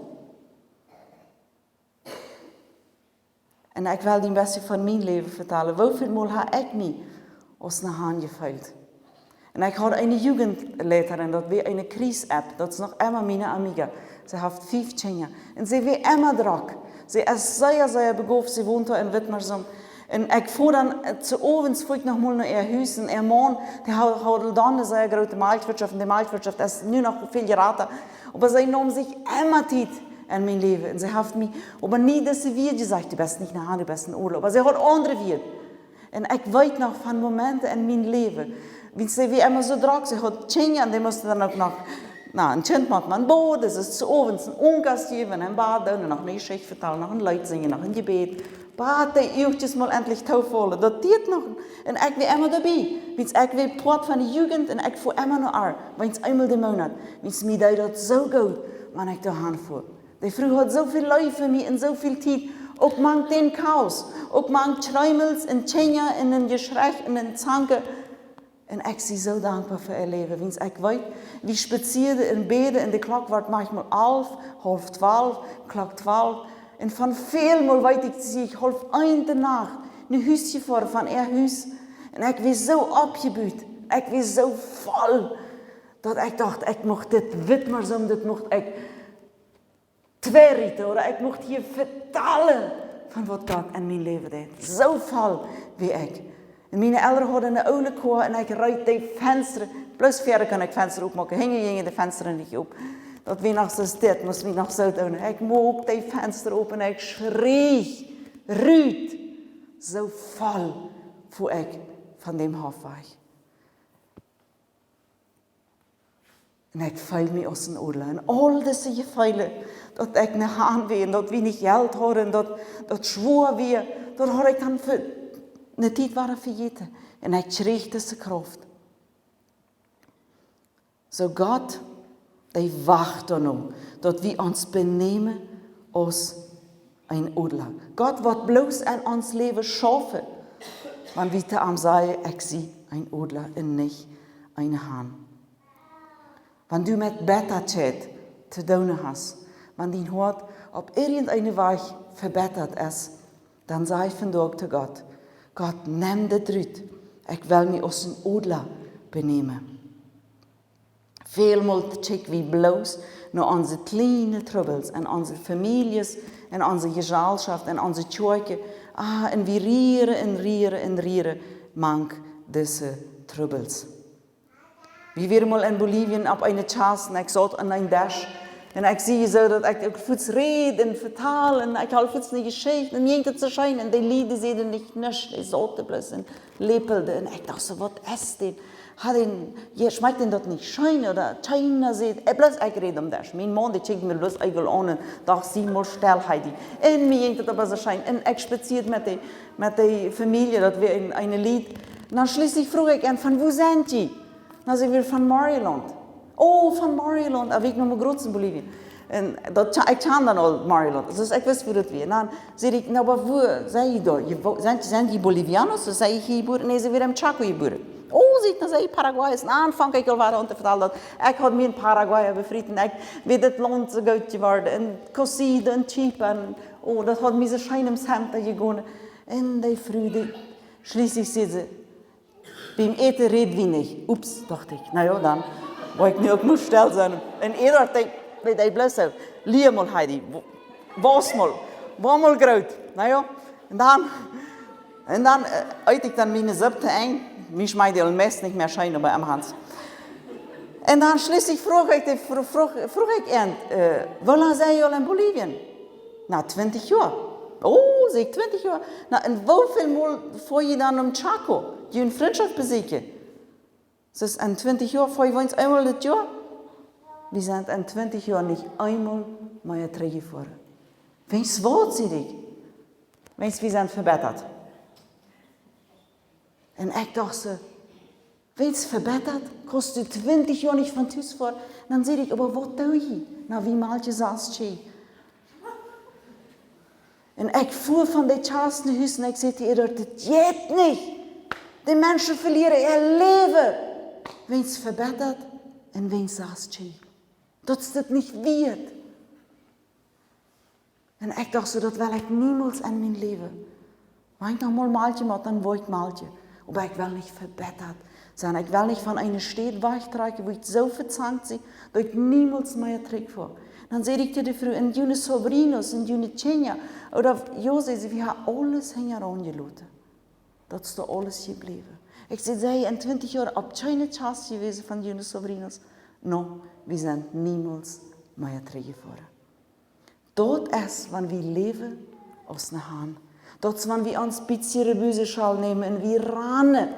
Un ekj well die een bät von mien Läwen vetalen. Woo väl Mol hab ekj mie aus een Hahn jefeelt? Un ekj haud eene Jugendleiterin, daut wia eene Kjriesapp, daut es noch emma miene Amiga. See haft fief Kjinja. Un see wia emma drock. See es sea, sea begauft, see wont doa en Witmarsum. Un ekj foa dan, äh, 's Owens foa ekj noch mol no äa Hus un äa Maun, dee haud, haud dan eene sea groote Malkjwirtschaft, un dee Malkjwirtschaft es nu noch väl jrata. Oba see neem sikj emma Tiet en mien Läwen. Un see haft mie, oba nie dise Wieed jesajcht: "Du best nich een Hahn, du best een Odla." Oba see haud aundre Wieed. Un ekj weet noch von Momenten en mien Läwen, wiels see wia emma soo drock, see haud Kjinja un dee musten dan uk noch, na, een Kjint mott maun boden, daut es 's Owens een Onkast jäwen un baden un noch eene Jeschicht vetalen, noch een Leet sinjen, noch een Jebäd. Bat dee Uagen mol endlich toofaulen. Daut deed noch, un ekj wia emma doabie. Wiels ekj wia Poat von de Jugend un ekj foa emma no äa, weens eemol dän Moonat. Wiels mie deed daut soo goot, wan ekj doa han foa. Dee Fru haud soo väl Leew fa mie un soo väl Tiet. Uk mank dän Chaos, uk mank Kjreemels un Kjinja un een Jeschrech un een Zanken. Un ekj sie soo dankboa fa äa Läwen, wiels ekj weet, wie spazieeden un bäden un de Klock wort maunchmol alf, haulf twalf, Klock twalf. Un von väl Mol weet ekj, sie ekj haulf eent de Nacht no Hus jefoaren von äa Hus. Un ekj wia soo oppjebut, ekj wia soo voll, daut ekj docht, ekj mucht dit Witmarsum, dit mucht ekj tweerieten, ooda ekj mucht hia vetalen von waut Gott en mien Läwen deed. Soo voll wia ekj. Un miene Elren hauden eene oole Koa un ekj reet de Fenstren. Bloos wieren kunn ekj Fenstren opmoaken. Hinjen jinjen de Fenstren nich op. Daut wia noch soo, dit must wie noch soo doonen. Ekj moak de Fenstren op un ekj schrieech rut. Soo voll foa ekj von däm Hoff wajch. Un ekj feeld mie aus een Odla. Un aul dise Jefeelen, daut ekj een Hahn wia, un daut wie nich Jelt hauden, daut, daut schwoa wia, daut haud ekj dan fa eene Tiet wada vejäten. Un ekj kjrieech dise Krauft. Soo Gott, dee wacht doano, daut wie ons benämen aus een Odla. Gott woat bloos en ons Läwen schaufen, wan wie to am sajen: "Ekj sie een Odla un nich een Hahn." Wan du met Bettatheit to doonen hast, wan dien Hoat opp irjenteenen Wajch vebettat es, dan saj vondoag to Gott: "Gott, nemm dit rut. Ekj well mie aus een Odla benämen." Välmol kjikj wie bloos no onse kjliene Trubbels en onse Famieljes, en onse Jesalschoft, en onse Kjoakjen. Ah, un wie rieren un rieren un rieren mank dise Trubbels. Wie wieren mol en Bolivien opp eene Kjast un ekj saut aun een Desch. Un ekj sie soo, daut ekj uk fuaz räd un vetal un ekj haud fuaz eene Jeschicht un jinkj daut soo scheen. Un dee Lied säden nich nuscht, dee sauten bloos un läpelden. Un ekj docht soo: "Waut es dit? Haft dän, je, schmakjt dän daut nich scheen?" Ooda kjeena säd, eh, bloos ekj räd aum Desch. Mien Maun, dee kjikjt mie bloos eewel aun un docht: "Sie mol stell, Heidi." Un mie jinkj daut oba soo scheen. Un ekj spazieed met dee, met dee Famielje, daut wia een, eene Lied. Un dan schlieslich fruach ekj an: "Von wua sent jie?" Na, see wia: "Von Marielund." "Oh, von Marielund." Ah, wia ekj noch mau groot en Bolivien. Un daut, ekj kjand dan aul Marielund. Aulsoo ekj wist, wua daut wia. Un dan säd ekj: "Na, oba wua sent jie doa? Jie wo-, sent, sent jie Bolivianos?" Soo säd ekj: "Hia jebuaren." "Nä," säd see, "wie wieren en Chaco jebuaren." "Oh," säd see, "na, see, Paraguay." Un dan funk ekj aul wada aun to vetalen, daut ekj haud mie en Paraguay befriet un ekj wia dit Launt soo goot jeworden. Un Cocida un Chipa. Un, oh, daut haud mie soo scheen em Center jegonen. Un dee Fru, dee schlieslich säd see: "Biem Äten räd wie nich." Ups, docht ekj. Na jo, dan woa ekj nu uk mol stell sennen. Un Eduard, dee, dee, dee blift soo: "Lia mol, Heidi. Wo-, wauss mol. Woa mol groot." Na jo. Un dan, un dan, eh, eet ekj dan miene Supp to Enj. Mie schmakjt dee aul meist nich mea scheen, oba emma haft. Un dan schlieslich fruach ekj, dee fr-, fruach, fruach ekj an, eh: "Woo lang sent jie aul en Bolivien?" "Na, twintich Joa." "Oh," säd ekj, "twintich Joa. Na, un woo väl mol foa jie dan nom Chaco, june Frintschoft besieekjen?" "Soo, en twintich Joa foa wie ons eemol daut Joa." "Wie sent en twintich Joa nich eemol mea trigjjefoaren." "Wäajens waut?" säd ekj. "Wäajens wie sent vebettat." Un ekj docht soo: "Wäajens vebettat? Kaust du twintich Joa nich von Tus foaren?" Dan säd ekj: "Oba waut doo jie?" "Na, wie malkjen sas Kjieej." Un ekj fua von dee Kjast no Hus un ekj säd to Eduard: "Dit jeit nich. Dee Menschen velieren äa Läwen, wäajens vebettat Un wan sas du, daut es daut nich wieet. Un ekj docht soo, daut well ekj niemols en mien Läwen. Wan ekj noch mol Malkje mott, dan woa ekj Malkje. Oba ekj well nich vebettat sennen. Ekj well nich von eene Städ wajchtrakjen, wua ekj soo vebettat sie, daut ekj niemols mea trigj woa. Dan säd ekj to de Fru, un june sobrinos, un june Kjinja, ooda jo, säd see, wie haben aules hinjaraun jeloten. Daut es doa aules jebläwen. Ekj säd, see en twintich Joa opp kjeene Kjast jewast von june sobrinos. No, wie sent niemols mea trigjjefoaren. Daut es, wan wie läwen aus ne Hahn. Daut es, wan wie ons bät de Buseschal nämen un wie ranen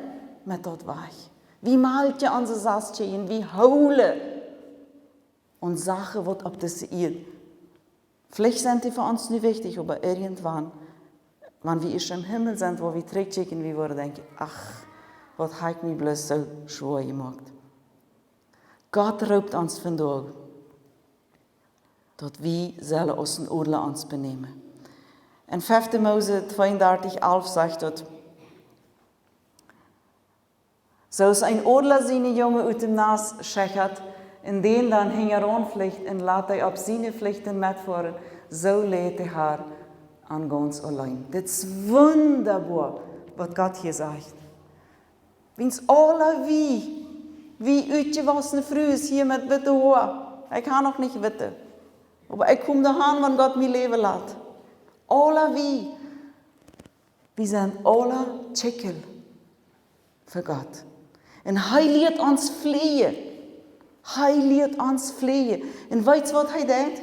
met daut wajch. Wie malkjen onse Sachen un wie hoolen aun Sachen, waut opp dise Ieed. Veleicht sent dee fa ons nu wichtich, oba irjentwan, wan wie ieescht em Himmel sent, woa wie trigjkjikjen, wie woaren denkjen, ach, waut hab ekj mie bloos soo schwoa jemoakt. Gott roopt ons vondoag, daut wie sellen aus een Odla ons benämen. En fefte Mose tweeundartich alf sajcht daut: Soo aus een Odla siene Junge ut däm Nast schekjat un dän dan hinjaraun flicht un lat dee opp siene Flichten metfoaren, soo lat de Har an gaunz auleen. Dit es wundaboa, waut Gott hia sajcht. Wiels aule wie, wie utjewossne Frues hia met witte Hoa, ekj hab noch nich witte, oba ekj kom doahan, wan Gott mie läwen lat. Aule wie, wie sent aule Kjikjel fa Gott. Un hee lieet ons fleejen. Hee lieet ons fleejen. Un weetst, waut hee deit?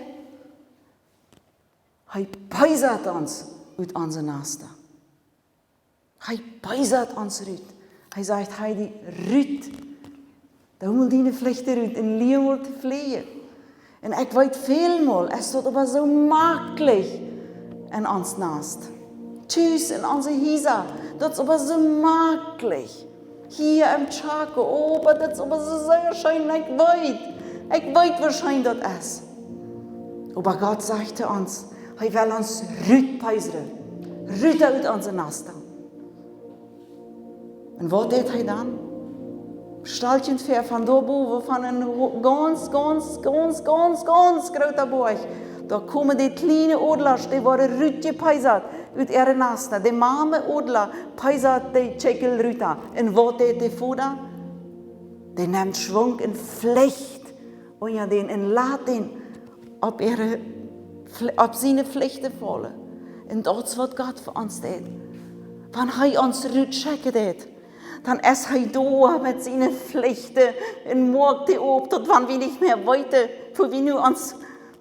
Hee peisat ons ut onse Nasten. Hee peisat ons rut. Hee sajcht, Heidi, rut. Doo mol diene Flichten rut un lia mol to fleejen. Un ekj weet, välmol es daut oba soo maklich en ons Nast. Tus en onse Hiesa, daut es oba soo maklich. Hia em Chaco, oba daut es oba soo sea scheen, ekj weet. Ekj weet, woo scheen daut es. Oba Gott sajcht to ons, hee well ons rutpeisren, rut ut onse Nasten. Un waut deit hee dan? Stalt junt väa, von doa bowen, von een ho-, gaunz, gaunz, gaunz, gaunz, gaunz groota Boajch, doa komen dee kjliene Odlasch, dee woaren rutjepeisat ut äare Nasten. De Mame Odla peisat de Kjikjel rut. Un waut deit de Voda? Dee nemt Schwunk un flicht unja dän un lat dän opp äare Fl-, opp siene Flichten faulen. Un daut es, waut Gott fa ons deit. Wan hee ons rutschekjen deit, dan es hee doa met siene Flichten un moakt dee op, daut wan wie nich mea weeten, wua wie nu ons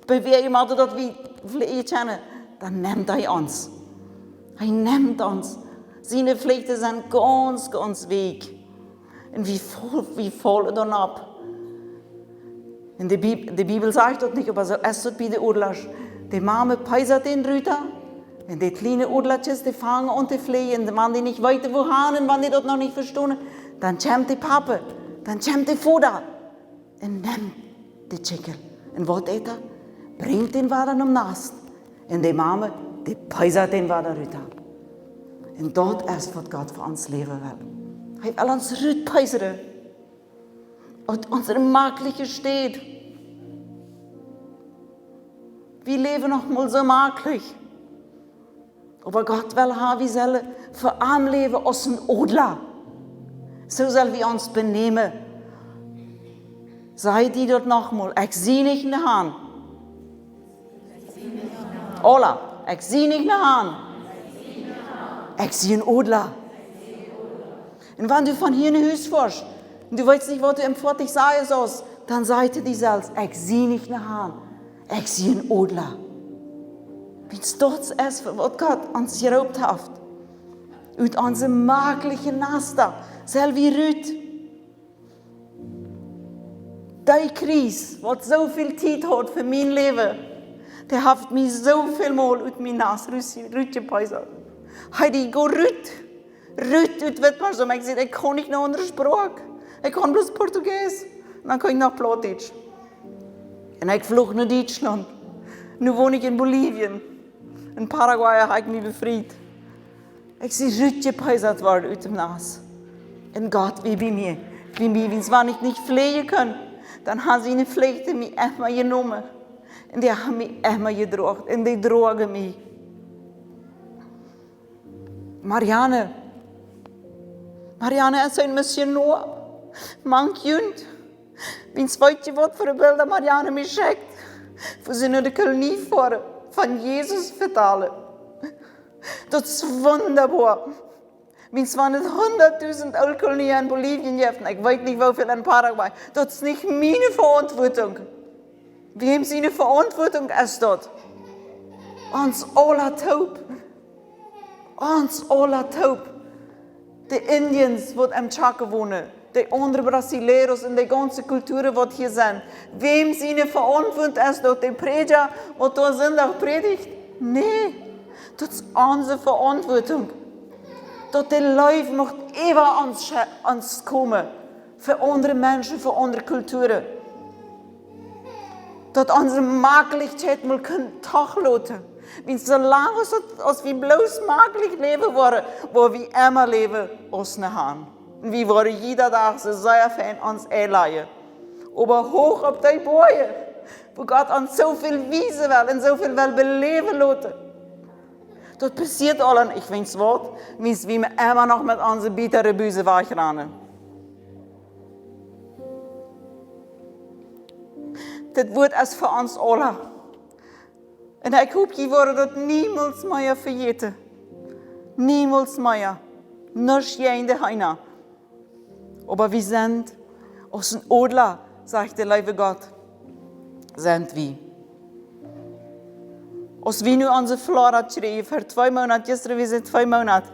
bewäajen, oba daut wie fleejen kjennen, dan nemt hee ons. Hee nemt ons. Siene Flichten sent gaunz, gaunz weekj. Un wie faul-, wie faulen dan opp. Un de Bib-, de Bibel sajcht daut nich, oba soo es daut bie de Odlasch. De Mame peisat dän rut, un de kjliene Odlasch, dee fangen aun to fleejen. Un wan dee nich weeten, wuahan, un wan dee daut noch nich vestonen, dan kjemt de Pape, dan kjemt de Voda un nemt de Kjikjel. Un waut deit hee? Brinjt dän wada nom Nast. Un de Mame, dee peisat dän wada rut. Un daut es, waut Gott fa ons Läwen well. Hee well ons rutpeisren ut onse makliche Städ. Wie läwen noch mol soo maklich. Oba Gott well haben, wie sellen fa am läwen aus een Odla. Soo sell wie ons benämen. Saj die daut noch mol. Ekj sie nich ne Hahn. Aula, ekj sie nich ne Hahn. Ekj sie een Odla. Un wan du von hia no Hus foascht, un du weetst nich, waut du em Foatich sajen saust, dan saj to die selfst: Ekj sie nich ne Hahn. Ekj sie een Odla. Wiels daut es, fa waut Gott ons jeroopt haft. Ut onse makliche Nasten sell wie rut. Dee Kjrist, waut soo väl Tiet haud fa mien Läwen, dee haft mie soo väl mol ut mien Nast rut-, rutjepeisat. Heidi, go rut. Rut ut Witmarsum. Ekj säd, ekj kaun nich ne aundre Sproak. Ekj kaun bloos Portugiesisch. Un dan kaun ekj noch Plautdietsch. Un ekj flucht no Dietschlaunt. Nu won ekj en Bolivien. En Paraguay hab ekj mie befriet. Ekj sie rutjepeisat worden ut däm Nast. Un Gott wia bie mie. Bie mie, wiels wan ekj nich fleejen kunn, Dan haben siene Flichten mie emma jenomen. Un dee haben mie emma jedroagen. Un dee droagen mie. Marianne. Marianne es een Missionoa. Mank junt. Wiels weet jie waut fa Bilda Marianne mie schekjt? Woo see no de Kolonie foaren, von Jesus vetalen. Daut es wundaboa. Wiels wan et hundatdusent Ooltkolonia en Bolivien jeft, un ekj weet nich woo väl en Paraguay, daut es nich miene Veauntwuatunk. Wäm siene Veauntwuatunk es daut? Ons aula toop. Ons aula toop. De Indians waut em Chaco wonen, de aundre Brasileros un de gaunze Kulturen waut hia sent. Wäm siene Veauntwuatunk es daut? De Prädja waut doa Sindach prädicht? Nä, daut es onse Veauntwuatunk. Daut de Leew mucht äwa ons, sche- ons komen. Fa aundre Menschen, fa aundre Kulturen. Daut onse Maklichkjeit mol kunn toch loten. Wiels soo lang aus, daut, aus wie bloos maklich läwen woaren, woa wie emma läwen aus ne Haan. Un wie woaren jieda Dach soo sea fein ons enlajen. Oba huach opp dee Boajen, wua Gott ons soo väl wiesen well un soo väl well beläwen loten. Daut passieet aul un ekj weet waut, wiels wie emma noch met onse bittere Busen wajchranen. Dit Wuat es fa ons aula. Un ekj hop, jie woaren daut niemols mea vejäten. Niemols mea. Nuscht jäajen de Heena. Oba wie sent aus een Odla, sajcht de leewe Gott, sent wie. Aus wie nu onse Flora kjrieejen, ver twee Moonat, jistren wia see twee Moonat,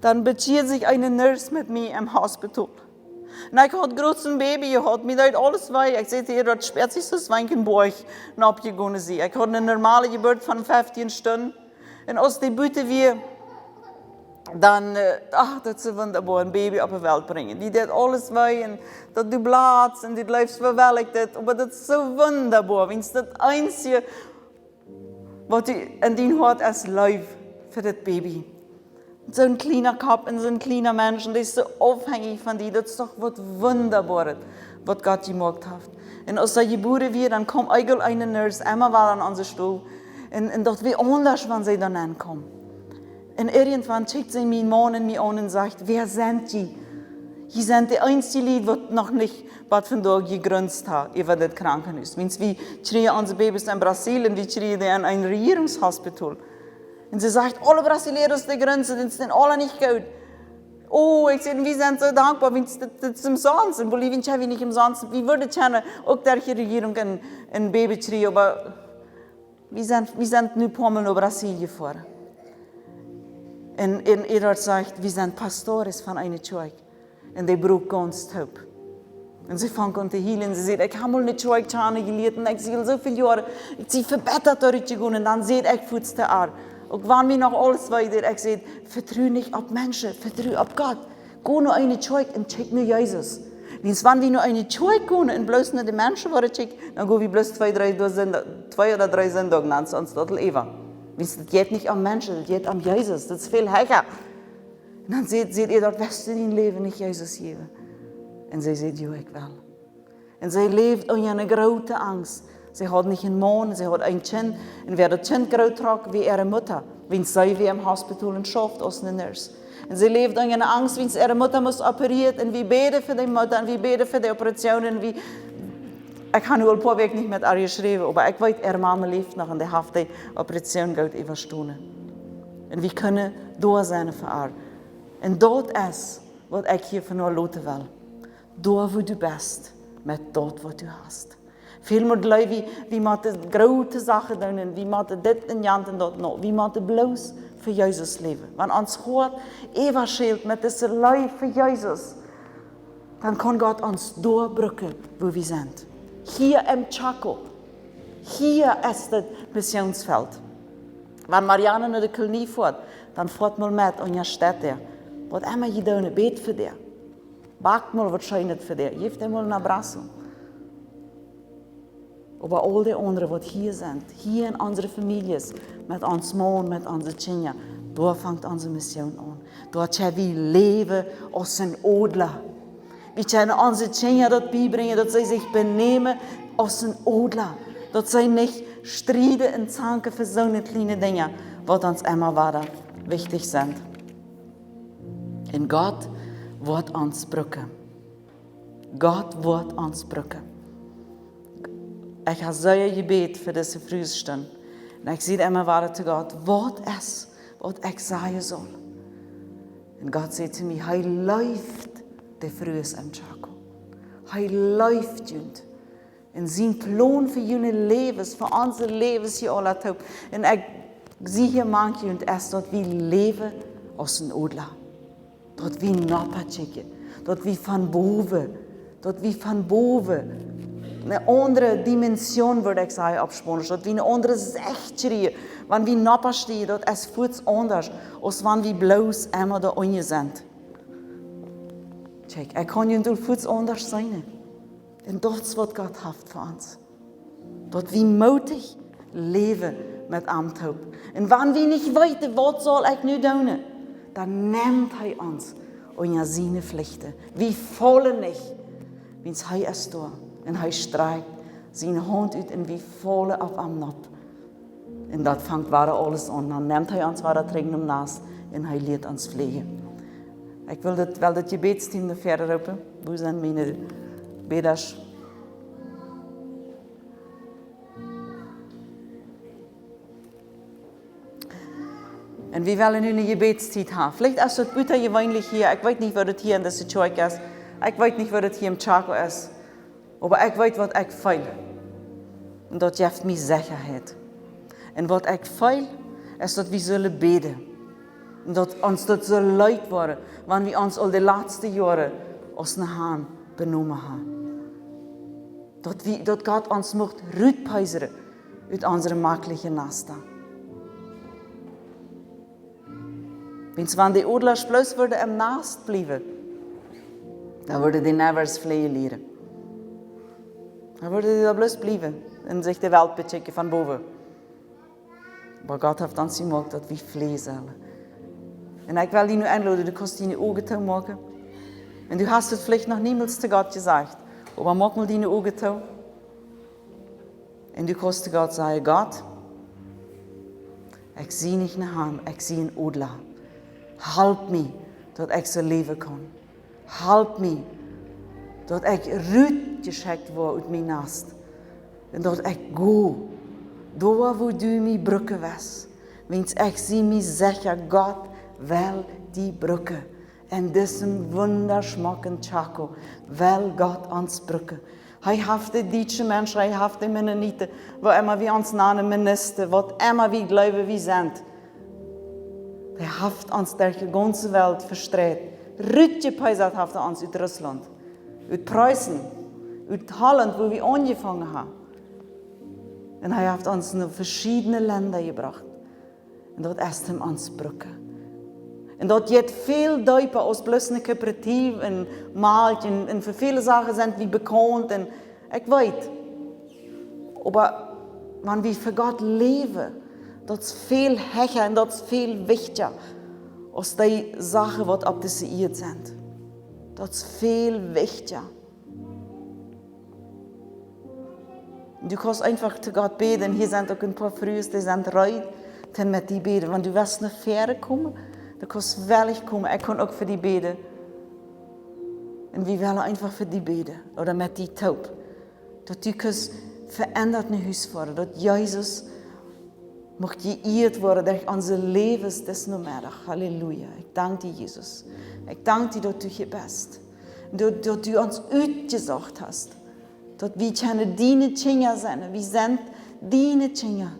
dan bekjieed sikj eene Nurse met mie em Hospital. Un ekj haud groots een Baby jehaut, mie deed aules wee. Ekj säd, hia, daut spieet sikj soo aus wan ekj een Boajch nopp jegonen sie. Ekj haud eene normale Jeburt von feftieen Stunden. Un aus dee buten wia, dan, äh, ach, daut es soo wundaboa, een Baby opp de Welt brinjen. Dee deed aules wee un daut du blatst un du jleefst, woo well ekj dit, oba daut es soo wundaboa, wiels daut eensje waut du en dien Hoat es Leew fa daut Baby. Soon kjliena Kopp un soon kjliena Mensch, un dee es soo aufhenjich von die. Daut es doch waut Wundaboaret, waut Gott jemoakt haft. Un aus see jebuaren wia, dan kjeem uk aul eene Nurse emma wada aun onse Stow. Un, un daut wia aundasch, wan see dan aunkaum. Un irjentwan kjikjt see mienen Maun un mie aun un sajcht: "Wäa sent jie? Jie sent de eensje Lied, waut noch nich bat vondoag jegrunzt haben äwa dit Krankenhus." Wiels wie kjrieejen onse Babys en Brasil un wie kjrieejen dee en een Rejierungshospital. Un see sajcht: "Aule Brasileros, dee grunzen, dee sent aula nich goot." Oh, ekj säd, wie sent soo dankboa, wiels dit, dit es omsonst. En Bolivien kjenn wie nich omsonst. Wie wudden kjennen uk derch de Rejierunk een, een Baby kjrieen, oba wie sent, wie sent nu poamol no Brasilien jefoaren. Un, un Eduard sajcht: "Wie sent Pastores von eene Kjoakj." Un dee broak gaunz toop. Un see funk aun to hielen. See säd: "Ekj hab mol ne Kjoakj kjanen jelieet un ekj sie aul soo väl Joaren, ekj sie vebittat doaderch jegonen." Un dan säd ekj fuaz to äa, uk wan mie noch aules wee deed, ekj säd: "Vetru nich opp Menschen, vetru opp Gott. Go no eene Kjoakj un kjikj no Jesus." Wiels wan wie no eene Kjoakj gonen un bloos no de Menschen woaren kjikjen, dan go wie bloos twee, dree Sindach, twee ooda dree Sindach, dan es ons daut aul äwa. Wiels daut jeit nich om Menschen, daut jeit om Jesus, daut es väl hecha. Un dan säd, säd Eduard: "West du dien Läwen nich Jesus jäwen?" Un see säd: "Jo, ekj well." Un see läwd unja ne groote Angst. See haud nich een Maun, see haud een Kjint. Un wäa daut Kjint groot trock, wia äare Mutta. Wiels see wia em Hospital un schauft aus ne Nurse. Un see läwd unja ne Angst, wiels äare Mutta must operieet. Un wie bäden fa de Mutta un wie bäden fa de Operation. Un wie, ekj hab nu aul een poa Wäakj nich met äa jeschräwen, oba ekj weet, äare Mame läwd noch un dee haft de Operation goot äwastonen. Un wie kjennen doa sennen fa äa. Un daut es, waut ekj hia vondoag loten well. Doa, wua du best, met daut, waut du hast. Välmol jleew wie, wie motten groote Sachen doonen un wie motten dit un jant un daut noch. Wie motten bloos fa Jesus läwen. Wan ons Hoat äwaschwämt met dise Leew fa Jesus, dan kaun Gott ons doa brucken, wua wie sent. Hia em Chaco. Hia es daut Missionsfeld. Wan Marianne no de Kolonie foat, dan foat mol met un jie steit doa. Waut emma jie doonen, bät fa dee. Backt mol waut Scheenet fa dee. Jeft dee mol een abrazo. Oba aul dee aundre, waut hia sent, hia en onse Famieljes, met ons Maun, met onse Kjinja, doa fangt onse Mission aun. Doa kjenn wie läwen aus een Odla. Wie kjennen onse Kjinja daut biebrinjen, daut see sikj benämen aus een Odla. Daut see nich strieden un zanken fa soone kjliene Dinja, waut ons emma wada wichtich sent. Un Gott woat ons brucken. Gott woat ons brucken. Ekj hab sea jebät fa dise Frues. Un ekj säd emma wada to Gott: "Waut es, waut ekj sajen saul?" Un Gott säd to mie: "Hee leeft de Frues em Chaco. Hee leeft junt. Un sien Plon fa june Läwes, fa onse Läwes hia aula toop." Un ekj sie hia mank junt, es daut wie läwen aus een Odla. Daut wie nopp kjikjen. Daut wie von bowen. Daut wie von bowen eene aundre Dimension, wudd ekj sajen opp Spaunisch. Daut wie eene aundre Secht kjrieen. Wan wie nopp stiejen, daut es fuaz aundasch, aus wan wie bloos emma doa unjen sent. Kjikj, ekj kaun junt doa fuaz aundasch seenen. Un daut es, waut Gott haft fa ons. Daut wie mootich läwen met am toop. Un wan wie nich weeten, waut saul ekj nu doonen, dan nemt hee ons unja siene Flichten. Wie faulen nich, wiels hee es doa. Un hee strakjt siene Haunt ut un wie faulen opp am nopp. Un daut fangt wada aules aun. Dan nemt hee ons wada trigj nom Nast un hee lieet ons fleejen. Ekj well daut, well daut Jebädsteam no väaren roopen. Wua sent miene Bäda? Un wie wellen nu eene Jebädstiet haben. Veleicht es daut butajeweenlich hia. Ekj weet nich, woo daut hia en dise Kjoakj es. Ekj weet nich, woo daut hia em Chaco es. Oba ekj weet, waut ekj feel. Un daut jeft mie Sechaheit. Un waut ekj feel, es, daut wie sellen bäden. Un daut ons daut sull leet woaren, wan wie ons aul de latste Joaren aus een Haan benomen haben. Daut wie, daut Gott ons mucht rutpeisren ut onse makjliche Nasten. Wiels wan de Odlasch bloos wudden em Nast bliewen, dan wudden dee niemols fleejen lieren. Dan wudden dee doa bloos bliewen un sikj de Welt bekjikjen von bowen. Oba Gott haft ons jemoakt, daut wie fleejen sellen. Un ekj well die nu enloden, du kaust diene Uagen toomoaken. Un du hast daut veleicht noch niemols to Gott jesajcht, oba moak mol diene Uagen too. Un du kaust to Gott sajen: "Gott, ekj sie nich een Haan, ekj sie een Odla. Halp mie, daut ekj soo läwen kaun. Halp mie, daut ekj rutjeschekjt woa ut mien Nast. Un daut ekj go doa, wua du mie brucken west. Wiels ekj sie mie secha, Gott well die brucken. En disen wundaschmocken Chaco well Gott ons brucken." Hee haft de dietsche Menschen, hee haft de Mennoniten, woo emma wie ons nanen, Mennonisten, waut emma wie jleewen wie sent. Hee haft ons derch de gaunze Welt vestreit. Rutjepeisat haft hee ons ut Russlaunt, ut Preissen, ut Hollaunt, wua wie aunjefongen haben. Un hee haft ons no veschiedne Lenda jebrocht. Un daut es, om ons to brucken. Un daut jeit väl deepa aus bloos eene Kooperativ un Malkj un, un fa väle Sachen sent wie bekaunt un ekj weet. Oba wan wie fa Gott läwen, daut es väl hecha un daut es väl wichtja aus dee Sachen, waut opp dise Ieed sent. Daut es väl wichtja. Du kaust eenfach to Gott bäden. Hia sent uk een poa Frues, dee sent reed, om met die bäden. Wan du west no väaren komen, du kaust wellich komen. Ekj kaun uk fa die bäden. Un wie wellen eenfach fa die bäden. Ooda met die toop. Daut du kaust veendat no Hus foaren. Daut Jesus mucht jeieet woaren derch onse Läwes disen Nomeddach. Halleluja. Ekj dank die, Jesus. Ekj dank die, daut du hia best. Daut, daut du ons utjesocht hast. Daut wie kjennen diene Kjinja sennen. Wie sent diene Kjinja.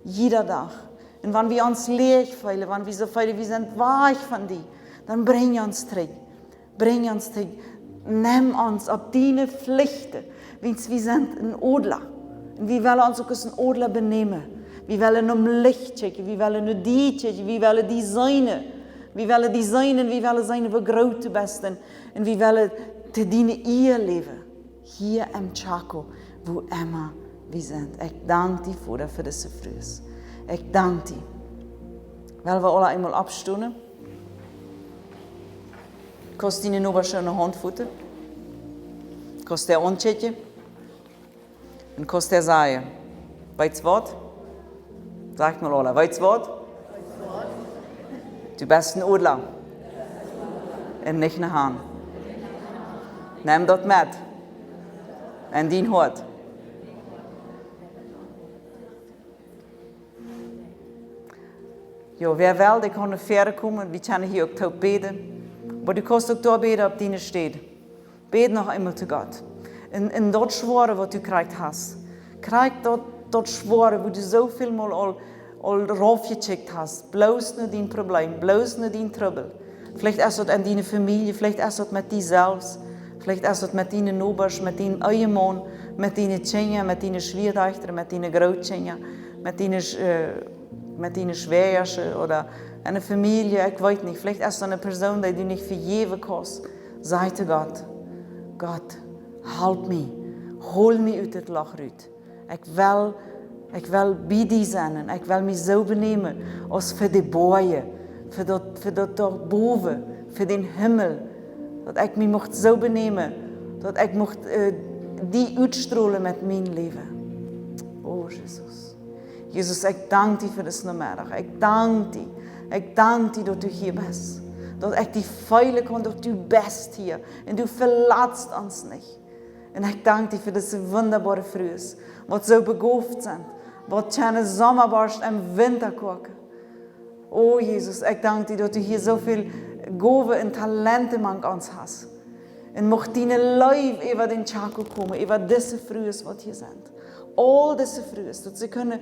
Jieda Dach. Un wan wie ons läach feelen, wan wie soo feelen, wie sent wajch von die, dan brinj ons trigj. Brinj ons trigj. Nem ons opp diene Flichten. Wiels wie sent een Odla. Un wie wellen ons uk aus een Odla benämen. Wie wellen nom Licht kjikjen, wie wellen no die kjikjen, wie wellen die seenen. Wie wellen die seenen, wie wellen seenen, woo groot du best. Un, un wie wellen to diene Ea läwen. Hia em Chaco, wua emma wie sent. Ekj dank die, Voda, fa dise Frues. Ekj dank die. Well wie aula eemol oppstonen? Kaust diene Nobasch aun de Haunt foten? Kaust du aunkjikjen un kaust du sajen: "Weetst waut?" Saj mol aula: "Weetst waut? Du best een Odla un nich een Hahn. Nem daut met en dien Hoat." Jo, wäa well, dee kaun no väaren komen. Wie kjennen hia uk toop bäden. Oba du kaust uk doa bäden opp diene Städ. Bäd noch eemol to Gott. Un, un daut Schwoare, waut du kjrichst hast, kjrich daut, daut Schwoare, wua du soo väl mol aul, aul raufjekjikjt hast, bloos no dien Problem, bloos no dien Trubbel. Veleicht es daut en diene Famielje, veleicht es daut met die selfst, veleicht es daut met diene Nobasch, met dien Ehemaun, met diene Kjinja, met diene Schwiadajchta, met diene Grootkjinja, met diene Sch-, äh, met diene Schwäajasche ooda en de Famielje, ekj weet nich. Veleicht es doa eene Persoon, dee du nich vejäwen kaust. Saj to Gott: "Gott, halp mie, hol mie ut dit Loch rut. Ekj well, ekj well bie die sennen un ekj well mie soo benämen aus fa de Boaje, fa daut, fa daut doa bowen, fa dän Himmel, daut ekj mie mucht soo benämen, daut ekj mucht, äh, die utstrolen met mien Läwen." O Jesus. Jesus, ekj dank die fa disen Nomeddach. Ekj dank die. Ekj dank die, daut du hia best. Daut ekj die feelen kaun, daut du best hia. Un du velatst ons nich. Un ekj dank die fa dise wundaboare Frues, waut soo begooft sent, waut kjennen Sommaborscht em Winta koaken. O Jesus, ekj dank die, daut du hia soo väl Gowen un Talenten mank ons hast. Un mucht diene Leew äwa dän Chaco komen, äwa dise Frues, waut hia sent. Aul dise Frues, daut see kjennen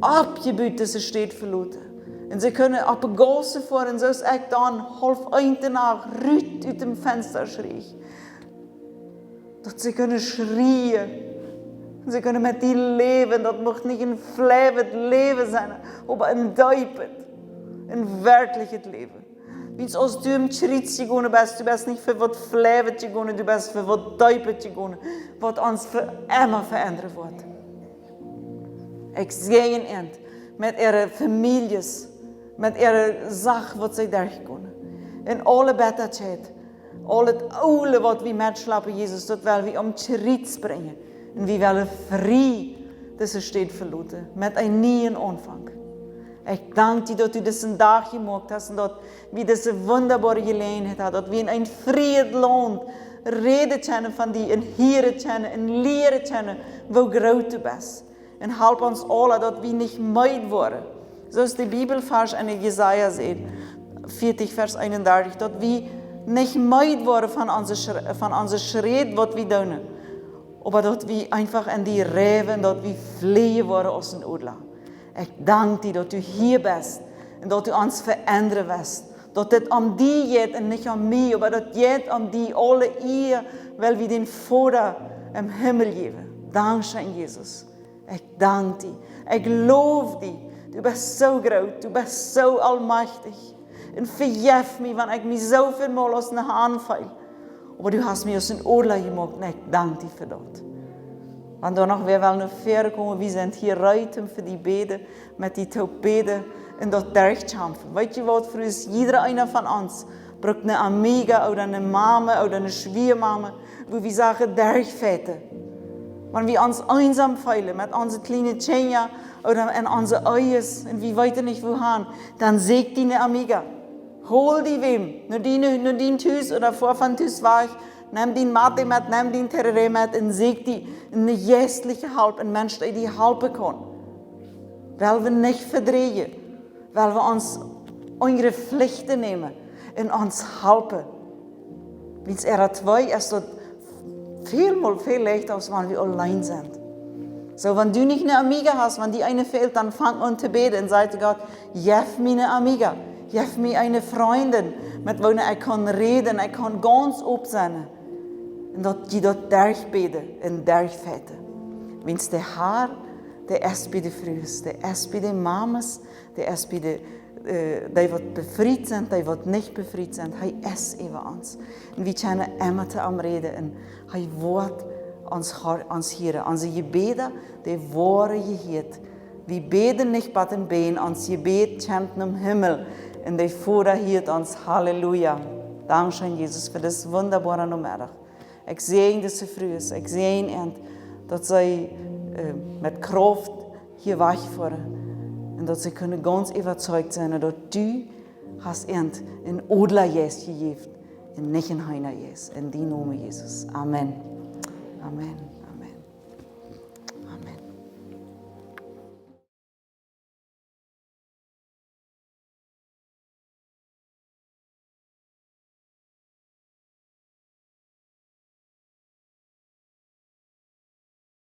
oppjebut dise Städ veloten. Un see kjennen opp de Gaussen foaren, soo aus ekj dan haulf eent de Nacht rut ut däm Fensta schrieech. Daut see kjennen schrieen. See kjennen met die läwen. Daut mucht nich een fläwet Läwen sennen, oba een deepet, een werkjlichet Läwen. Wiels aus du em Kjriez jegonen best, du best nich fa waut fläwet jegonen, du best fa waut deepet jegonen, waut ons fa emma veendren woat. Ekj säajen an met äare Famieljes, met äare Sachen, waut see derchgonen. Un aule Bettakjeit, aul daut Oole, waut wie metschlapen, Jesus, daut well wie aum Kjriez brinjen. Un wie wellen frie dise Städ veloten, met eenen nieen Aunfank. Ekj dank die, daut du disen Dach jemoakt hast un daut wie dise wundaboare Jeläajenheit haben, daut wie en een frieet Launt räden kjennen von die un hieren kjennen un lieren kjennen, woo groot du best. Un halp ons aula, daut wie nich meed woaren. Soo aus de Bibelvarsch en Jesaja sajcht, vieetich, Varsch eenundartich, daut wie nich meed woaren von onse Schre-, von onse Schräd, waut wie doonen. Oba daut wie eefach en die räwen, daut wie fleajen woaren aus een Odla. Ekj dank die, daut du hia best un daut du ons veendren woascht. Daut dit om die jeit un nich om mie, oba daut jeit om die aule Ea, wiels wie dän Voda em Himmel jäwen. Dankscheen, Jesus. Ekj dank die. Ekj low die. Du best soo groot. Du best soo aulmajchtich. Un vejeff mie, wan ekj mie soo väl mol aus een Hahn feel. Oba du hast mie aus een Odla jemoakt un ekj dank die fa daut. Wan doa noch wäa well no väaren komen, wie sent hia reed om fa die bäden, met die to bäden un daut derchkjamfen. Weetst du waut, Frues, jieda eena von ons brukt eene Amiga ooda eene Mame ooda eene Schwiamame, wua wie sajen: "Derchfajchten." Wan wie ons eensam feelen met onse kjliene Kjinja ooda en onse Ehes un wie weeten nich wua han, dan sieekj die eene Amiga. Hol die wäm, no dien, no dien Tus ooda foa von Tus wajch, nem dien Mate met, nem dien Tereré met un sieekj die eene jeistelje Help, een Mensch, dee die halpen kaun. Well wie nich vedrieejen, well wie ons aundre Flichten nämen un ons halpen. Wiels äwa twee es daut väl mol väl leichta, aus wan wie auleen sent. Soo, wan du nich eene Amiga hast, wan die eene fält, dan fang aun to bäden un saj to Gott: "Jeff mie eene Amiga, jeff mie eene Frindin, met woone ekj kaun räden, ekj kaun gaunz op sennen." Un daut die daut derchbäden un derchfajchten. Wiels de Har, dee es bie de Frues, dee es bie de Mames, dee es bie de, äh, dee waut befriet sent, dee waut nich befriet sent, hee es äwa ons. Un wie kjennen emma to am räden un hee woat ons, ons hieren. Onse Jebäda, dee woaren jehieet. Wie bäden nich bie dän Bän, ons Jebäd kjemt nom Himmel un de Voda hieet ons. Halleluja. Dankscheen, Jesus, fa disen wundaboaren Nomeddach. Ekj säajen dise Frues, ekj säajen an, daut see met Krauft hia wajchfoaren un daut see kjennen gaunz äwazeicht sennen, daut du hast an en Odlajeist jejäft un nich en Heenajeist. En dien Nomen, Jesus. Amen. Amen.